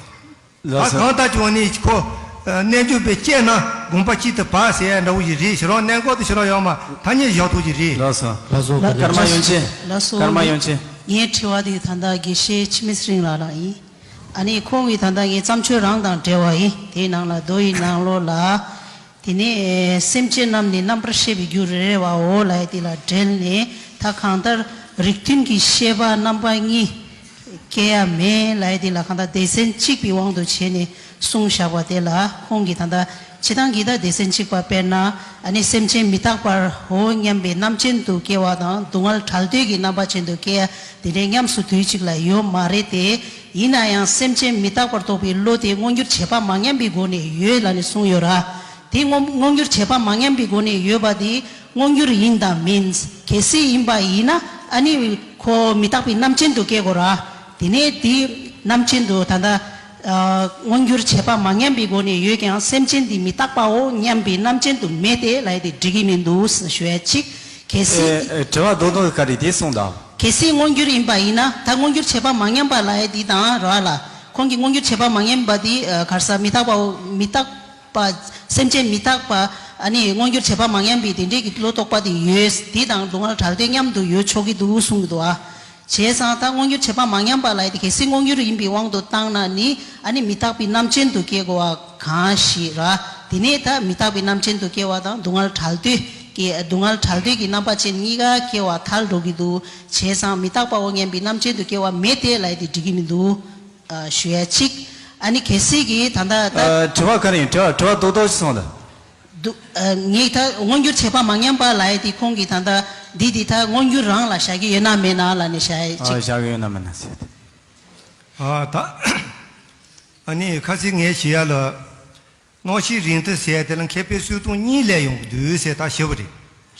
ལགས་ད་སོ། གང་ལྟར་ཀྱང་ནི་ཁོ། ཨ། རྣལ་འབྱོར་པས་དཔྱད་ན་དགོངས་པ་གཅིག་ཏུ་བབས་ཟེར་ཡ་འདྲ་བོ་ཞིག་རེད། ཞེ་དྲག་གནད་འགག་དེ་ཞེ་དྲག་ཡོད་མ། ཐ་སྙད་བཞག་ཐུབ་ཀྱི་རེད། ལགས་སོ། ལགས་སོ། ཀརྨ་ཡོན་ཆེན། ལགས་སོ། ཀརྨ་ཡོན་ཆེན། ངའི་དྲི་བ་དེ་ད་ལྟ་དགེ་བཤེས་འཆི་མེད་ཚེ་རིང་ལགས་ལ་ཡིན། ཨ་ནི་ཁོང་གི་ད་ལྟ་ངའི་བརྩམས་ཆོས་རང་དང་འབྲེལ་བ་ཡིན། དེའི་ནང་ལ་མདོ་ཡི་ནང་ལོགས་ལ། དེ་ནས་སེམས་ཅན་རྣམས་ནི་རྣམ་པར་ཤེས་པའི་རྒྱུ་རེ་རེ་བའོ་ལབ་ཡ་དེ་ལ་འབྲེལ་ནས། ད་གང་ལྟར་རིགས་མཐུན་གྱི་ཤེས་པ་རྣམ་པ་གཉིས་སྐྱེ་ཡ་མེད་ལབ་ཡ་དེ་ལ་གང་ལྟར་སྡེ་ཚན་གཅིག་པའི་དབང་དུ་བྱས་ནས་གསུངས་བཞག་པ་དེ་ལ། ཁོང་གིས་ད་ལྟ་སྤྱིར་བཏང་གི་ད་སྡེ་ཚན་གཅིག་པ་དཔེར་ན། ཨ་ནི་སེམས་ཅན་མི་རྟག་པའོ་སྙམ་པའི་རྣམ་ཅན་དུ་སྐྱེ་བ་དང་། སྡུག་བསྔལ་བྲལ་འདོད་ཀྱི་རྣམ་པ་ཅན་དུ་སྐྱེ་ཡ་དེ་འདྲའི་ཉམས་སུ་དུས་གཅིག་ལ་ཡོད་མ་རེད་དེ། ཡིན་ན་ཡང་སེམས་ཅན་མི་རྟག་པར་རྟོགས་པའི་བློ་དེ་མངོན་གྱུར་བྱེད་པ་མ་ཉམས་པའི་སྒོ་ནས་ཡོད་ལབ་ནས་གསུངས་ཡོད་ར། དེ་མངོན་མངོན་གྱུར་བྱེད་པ་མ་ཉམས་པའི་སྒོ་ནས་ཡོད་པ་དེ་མངོན་གྱུར་ཡིན་དང་མིན། གལ་སྲིད་ཡིན་པ་ཡིན་ན་ཨ་ནི་ཁོ་མི་རྟག་པའི་རྣམ་ཅན་དུ་སྐྱེ་དགོས་ར། དེ་ནས་དེ་རྣམ་ཅན་དུ་ད་ལྟ། ཨ། མངོན་གྱུར་བྱེད་པ་མ་ཉམས་པའི་སྒོ་ནས་ཡོད་ཀྱང་སེམས་ཅན་དེ་མི་རྟག་པའོ་སྙམ་པའི་རྣམ་ཅན་དུ་མེད་དེ་ལབ་ཡ་དེ་འགྲིག་གི་མི་འདུག་ཞུ་ཡ་གཅིག་གལ་སྲིད། ཨེ། ཨེ། དྲི་བ་རྡོག་རྡོག་ག་རེ་དེ་གསུངས་དང་། གལ་སྲིད་མངོན་གྱུར་ཡིན་པ་ཡིན་ན། ད་མངོན་གྱུར་བྱེད་པ་མ་ཉམས་པ་ལབ་ཡ་དེ་དང་ར་ལ། ཁོང་གིས་མངོན་གྱུར་བྱེད་པ་མ་ཉམས་པ་དེ། ཨ། ག་རེ་ཟེར། མི་རྟག་པའོ། མི་རྟག་པ། སེམས་ཅན་མི་རྟག་པ། ཨ་ནི་མངོན་གྱུར་བྱེད་པ་མ་ཉམས་པའི་དེ་འདྲའི་གི་བློ་རྟོག་པ་དེ་ཡོད། དེ་དང་སྡུག་བསྔལ་བྲལ་འདོད་མཉམ་དུ་ཡོད་ཆོག་གི་འདུག་གསུངས་གི་འདུག་ཨ། བྱས་ཙང་ད་མངོན་གྱུར་བྱེད་པ་མ་ཉམས་པ་ལབ་ཡ་དེ་གལ་སྲིད་མངོན་གྱུར་ཡིན་པའི་དབང་དུ་བཏང་ན་ནི། ཨ་ནི་མི་རྟག་པའི་རྣམ་ཅན་དུ་སྐྱེ་དགོས་པ་གང་ཞིག་ར། དེ་ནས་ད་མི་རྟག་པའི་རྣམ་ཅན་དུ་སྐྱེ་བ་དང་སྡུག་བསྔལ་བྲལ་འདོད་ཀྱི། སྡུག་བསྔལ་བྲལ་འདོད་ཀྱི་རྣམ་པ་ཅན་གཉིས་ཀ་སྐྱེ་བ་ཐལ་འགྲོ་གི་འདུག་བྱས་ཙང་མི་རྟག་པའོ་སྙམ་པའི་རྣམ་ཅན་དུ་སྐྱེ་བ་མེད་དེ་ལབ་ཡ་དེ་འགྲིག་གི་མི་འདུག་ཨ། ཞུ་ཡ་གཅིག་ཨ་ནི་གལ་སྲིད་ཀྱི་ད་ལྟ་ད། ཨ། དྲི་བ་ག་རེ་ཡིན། དྲི་བ་དྲི་བ་རྡོག་རྡོག་ཅིག་གསུངས་དང་། འདུག་ཨ། ངས་ད་མངོན་གྱུར་བྱེད་པ་མ་ཉམས་པ་ལབ་ཡ་དེ་ཁོང་གིས་ད་ལྟ་འདི་འདི་ད་མངོན་གྱུར་རང་ལ་བཞག་གི་ཡོད་ན་མེད་ན་ལབ་ནས་བཞག་ཡ་ཨ། གཅིག་བཞག་གི་ཡོད་ན་མེད་ན་ཟེར་ཏེ། ཨ། ད་ཨ་ནི་ཁ་སང་ངས་ཞུ་ཡ་ལ། སྣང་ཞེན་རིགས་མཐུན་ཟེར་ཡ་དེ་ལ་མཁས་པའི་སྲོལ་གཏོད་གཉིས་ལས་ཡོང་གི་འདུག་ཟེར་ད་ཞུ་བ་རེད།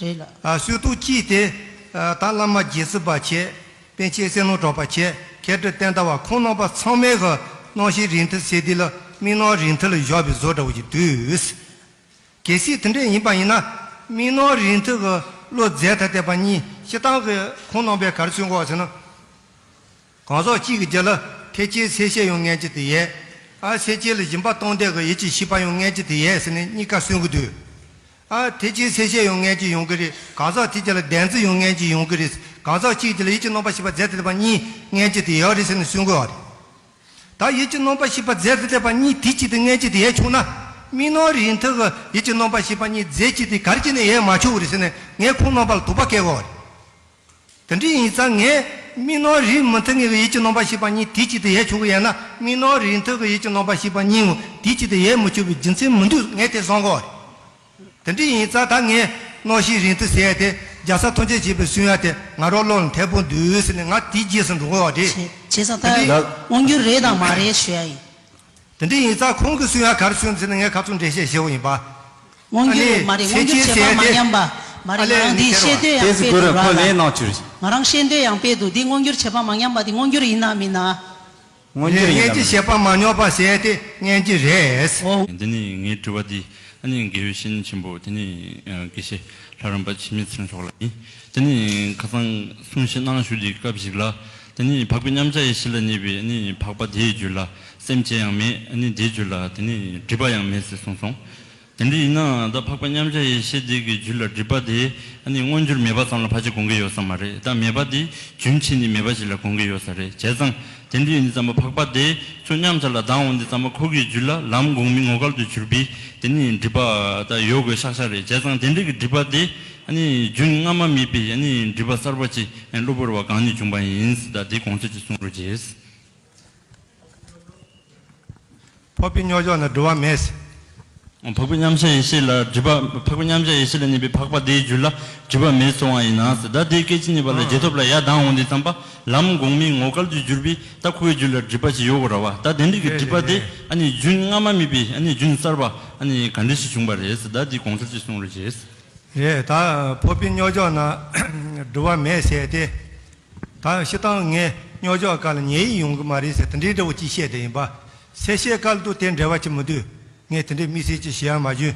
རེད་ལ། ཨ། སྲོལ་གཏོད་གཅིག་དེ། ཨ། ད་བླ་མ་རྗེ་བཙུན་པ་བྱས། པཎ་ཆེན་བསོད་ནམས་གྲགས་པ་བྱས། མཁས་གྲུབ་བསྟན་དར་བ་ཁོང་རྣམ་པ་ཚང་མས་གི་སྣང་ཞེན་རིགས་མཐུན་ཟེར་དུས་ལ་དམིགས་སྣང་རིགས་མཐུན་ལ་བཞག་པའི་བཟོ་འདྲ་བོ་ཞིག་འདུག་གལ་སྲིད་དེ་འདྲ་ཡིན་པ་ཡིན་ན། དམིགས་སྣང་རིགས་མཐུན་གྱི་བློ་རྫས་ཐ་དད་པ་གཉིས་སྤྱིར་བཏང་གི་ཁོང་རྣམ་པས་ག་རེ་གསུང་གི་ཡོད་ཟེར་ན། གང་ཟག་གཅིག་གི་རྒྱུད་ལ་ཐེག་ཆེན་སེམས་བསྐྱེད་ཡང་མངོན་གྱུར་དུ་ཡོད། ཨ། སེམས་བསྐྱེད་ལ་སྦྱིན་པ་གཏོང་འདོད་ཀྱི་ཡིད་ཀྱི་བྱེད་པ་ཡང་མངོན་གྱུར་དུ་ཡོད་ཟེར་ནས་གཉིས་ཀ་གསུང་གི་འདུག་ཨ། ཐེག་ཆེན་སེམས་བསྐྱེད་ཡང་མངོན་གྱུར་ཡོང་གི་རེད། གང་ཟག་དེ་རྒྱུད་ལ་བདེན་འཛིན་ཡང་མངོན་གྱུར་ཡོང་གི་རེད། གང་ཟག་གཅིག་རྒྱུད་ལ་ཡིད་ཀྱི་རྣམ་པར་ཤེས་པ་རྫས་ཐ་དད་པ་གཉིས་མངོན་གྱུར་དུ་ཡོད་རེད་ཟེར་ནས་གསུང་གི་ཡོད་རེད། ད་ཡིད་ཀྱི་རྣམ་པར་ཤེས་པ་རྫས་ཐ་དད་པ་གཉིས་དུས་གཅིག་ཏུ་མངོན་གྱུར་དུ་ཡོད་བྱུང་ན། དམིགས་སྣང་རིགས་མཐུན་གྱི་ཡིད་ཀྱི་རྣམ་པར་ཤེས་པ་གཉིས་རྫས་གཅིག་ཏུ་ག་རེ་བྱས་ནས་ཡོད་མ་ཆོག་གི་རེད་ཟེར་ནས་ངས་ཁོང་རྣམ་པ་ལ་དོགས་པ་བསྐྱེད་ཀྱི་ཡོད་རེད། དེ་འདྲ་ཡིན་ཙང་ངས་དམིགས་སྣང་རིགས་མི་མཐུན་ངེས་ཀྱི་ཡིད་ཀྱི་རྣམ་པར་ཤེས་པ་གཉིས་དུས་གཅིག་ཏུ་ཡོད་ཆོག་གི་ཡོད་ན། དམིགས་སྣང་རིགས་མཐུན་གྱི་ཡིད་ཀྱི་རྣམ་པར་ཤེས་པ་གཉིས་ཀྱང་དུས་གཅིག་ཏུ་ཡོད་མི་ཆོག་པའི་རྒྱུ་མཚན་མི་འདུག་ངས་དེ་བསམ་གྱི་ཡོད་རེད། དེ་འདྲ་ཡིན་ཙང་ད་ངས་སྣང་ཞེན་རིགས་མཐུན་ཟེར་ཡ་དེ་རྒྱལ་སྲས་ཐམས་ཅད་མཁྱེན་པས་གསུང་ཡ་དེ་ང་རང་བློ་ལ་འཐད་པོ་འདུག་ཟེར་ནས་ང་དེའི་རྗེས་སུ་འགྲོ་གི་ཡོད་རེད། བྱས་བྱས་ཙང་ད་དེ་འདྲ་མངོན་གྱུར་རེད་དང་མ་རེད་ཞུ་ཡ་ཡིན། དེ་འདྲ་ཡིན་ཙང་ཁོང་གིས་གསུང་ཡ་ག་རེ་གསུང་ཟེར་ན་ངས་ཁ་ཚུར་འགྲེལ་བཤད་བྱེད་དགོས་ཡིན་པ། མངོན་གྱུར་ཨ་ནི་མ་རེད། མངོན་གྱུར་བྱེད་པ་མ་ཉམས་པ་མ་རེད། ཨ་ལས་ང་རང་འདི་ནི་ཤེས་འདོད་ཡང་དཔེ་འདུག་ར་ལ། ང་རང་ཤེས་འདོད་ཡང་དཔེ་འདུག་འདི་མངོན་གྱུར་བྱེད་པ་མ་ཉམས་པ་འདི་མངོན་གྱུར་ཡིན་ན་མིན་ན། མངོན་གྱུར་ཡིན་ན་མིན་ན། མངོན་གྱུར་བྱེད་པ་མ་ཉམས་པ་ཟེར་ཏེ་མངོན་གྱུར་རེད། འོ། འདི་ནི་ངའི་དྲི་བ་འདི་ཨ་ནི་དགེ་བའི་བཤེས་གཉེན་ཆེན་པོ་དེ་ནི་དགེ་བཤེས་ལྷ་རམས་པ་འཆི་མེད་ཚེ་རིང་མཆོག་ལ་ཡིན། དེ་ནི་ཁ་སང་གསུང་བཤད་གནང་བཞུགས་ཀྱི་སྐབས་ཤིག་ལ། དེ་ནི་འཕགས་པའི་མཉམ་གཞག་ཡེ་ཤེས་ལ་གནས་པའི་ཨ་ནི་འཕགས་པ་དེའི་རྒྱུད་ལ། སེམས་ཅན་ཡང་མེད། ཨ་ནི་དེའི་རྒྱུད་ལ་དེ་ནི་སྒྲིབ་པ་ཡང་མེད་ཟེར་གསུངས་སོང་། དེ་འདྲ་ཡིན་ན་ད་འཕགས་པ་མཉམ་གཞག་ཡེ་ཤེས་དེ་གི་རྒྱུད་ལ་སྒྲིབ་པ་དེ་ཨ་ནི་མངོན་གྱུར་མེད་པ་ཙམ་ལ་ཕལ་ཆེར་དགོངས་ཀྱི་ཡོད་ས་མ་རེད། ད་མེད་པ་དེ་རྒྱུན་ཆད་ནས་མེད་པ་ཞིག་ལ་དགོངས་ཀྱི་ཡོད་ས་རེད། བྱས་ཙང་དེ་འདྲ་ཡིན་དུས་ཙམ་པ་འཕགས་པ་དེ་ཚུར་མཉམ་གཞག་ལ་ལྡང་འོང་དུས་ཙམ་པ་ཁོ་གི་རྒྱུད་ལ་ལམ་གོང་མའི་ངོ་སྐལ་དུ་གྱུར་པའི་དེ་ནི་སྒྲིབ་པ་ད་ཡོད་དགོས་ཤག་ཤག་རེད། བྱས་ཙང་དེ་འདྲ་གི་སྒྲིབ་པ་དེ་ཨ་ནི་རྒྱུན་སྔ་མ་མེད་པའི་ཨ་ནི་སྒྲིབ་པ་གསར་པ་ཅིག་གློ་བུར་བ་གང་ནས་བྱུང་པ་ཡིན། ད་དེ་དགོངས་ཚུལ་ཅིག་གསུང་རོགས་གྱིས། འཕགས་པའི་མཉམ་གཞག་ན་སྒྲིབ་པ་མེད། འཕགས་པའི་མཉམ་གཞག་ཡེ་ཤེས་ལ་སྒྲིབ་པ། འཕགས་པའི་མཉམ་གཞག་ཡེ་ཤེས་ལ་གནས་པའི་འཕགས་པ་དེའི་རྒྱུད་ལ་སྒྲིབ་པ་མེད་གསུང་བ་ཡིན་ན་ཟེར། ད་དེའི་སྐད་ཅིག་གཉིས་པ་ལ་རྗེས་ཐོབ་ལ་ཡར་ལྡང་འོང་དུས་ཙམ་པ་ལམ་གོང་མའི་ངོ་སྐལ་དུ་གྱུར་པའི་ད་ཁོའི་རྒྱུད་ལ་སྒྲིབ་པ་ཞིག་ཡོད་དགོས་ར་བ། ད་དེ་འདྲ་གི་སྒྲིབ་པ་དེ་ཨ་ནི་རྒྱུན་སྔ་མ་མེད་པའི་ཨ་ནི་རྒྱུན་གསར་པ་ཨ་ནི་ག་འདྲ་ཞིག་བྱུང་པ་རེད་ཟེར། ད་དེའི་དགོངས་ཚུལ་ཅིག་གསུང་རོགས་གྱིས། རེད། ད་འཕགས་པའི་མཉམ་གཞག་ན་སྒྲིབ་པ་མེད་ཟེར་ཏེ། ད་སྤྱིར་བཏང་ངས་མཉམ་གཞག་སྐབས་ལ་ཉེ་བའི་ཡོང་གི་མ་རེད་ཟེར་དེ་འདྲའི་འདྲ་བོ་ཅིག་བཤད་དེ་ཡིན་པ། སེམས་བསྐྱེད་སྐབས་དུ་དེ་འབྲེལ་བ་ཅིག་མི་འདུག་ངས་དེ་འདྲའི་དམིགས་བསལ་ཅིག་བཤད་ཡ་མ་བྱུང་།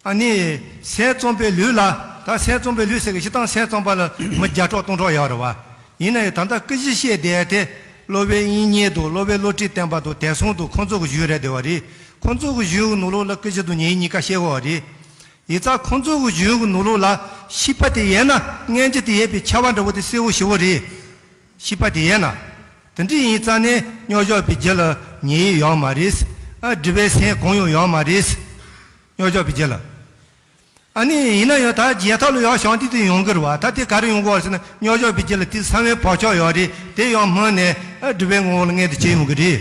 ཨ་ནི་སེམས་ཙམ་པའི་ལུགས་ལ། ད་སེམས་ཙམ་པའི་ལུགས་ཟེར་གི་སྤྱིར་བཏང་སེམས་ཙམ་པ་ལ་མི་བརྒྱ་ཕྲག་སྟོང་ཕྲག་ཡོད་རེད་བ། ཡིན་ན་ཡང་ད་ལྟ་སྐུ་བཞི་བཤད་དེ་དེ་སློབ་དཔོན་དབྱིག་གཉེན་དང་སློབ་དཔོན་བློ་གྲོས་བརྟན་པ་དང་དེང་སང་དང་ཁོང་ཚོ་གི་གཞུང་རེད་བསྡད་པ་རེད། ཁོང་ཚོ་གི་གཞུང་གི་ནང་ལོགས་ལ་སྐུ་བཞི་དང་ཉེ་བའི་གཉིས་ཀ་བཤད་ཡོད་རེད། ཡིན་ཙང་ཁོང་ཚོ་གི་གཞུང་གི་ནང་ལོགས་ལ་ཤེས་པ་དེ་ཡོད་ན་མངོན་རྒྱུ་དེ་ཡོད་པའི་ཁྱབ་པ་འདྲ་བོ་དེ་གསལ་བོ་ཞེ་བོ་རེད། ཤེས་པ་དེ་ཡོད་ན། དེ་འདྲ་ཡིན་ཙང་ནས་མཉམ་གཞག་པའི་རྒྱུད་ལ་ཉེ་བའི་ཡོད་མ་རེད། ཨ་སྒྲིབ་པའི་སེམས་གང་ཡང་ཡོད་མ་རེད། མཉམ་གཞག་པའི་རྒྱུད་ལ། ཨ་ནི་ཡིན་ན་ཡང་ད་རྗེས་ཐོབ་ལ་ཡང་བྱང་ཆུབ་དེ་ཡོང་གི་རེད་བ། ད་དེ་ག་རེ་ཡོང་གི་རེད་ཟེར་ན་མཉམ་གཞག་པའི་རྒྱུད་ལ་དེ་གསང་བའི་བག་ཆགས་ཡོད་རེད། དེ་ཡང་སྨིན་ནས་ཨ་སྒྲིབ་པའི་ངོ་བོ་ལ་མངོན་དུ་བྱེད་ཡོང་གི་རེད།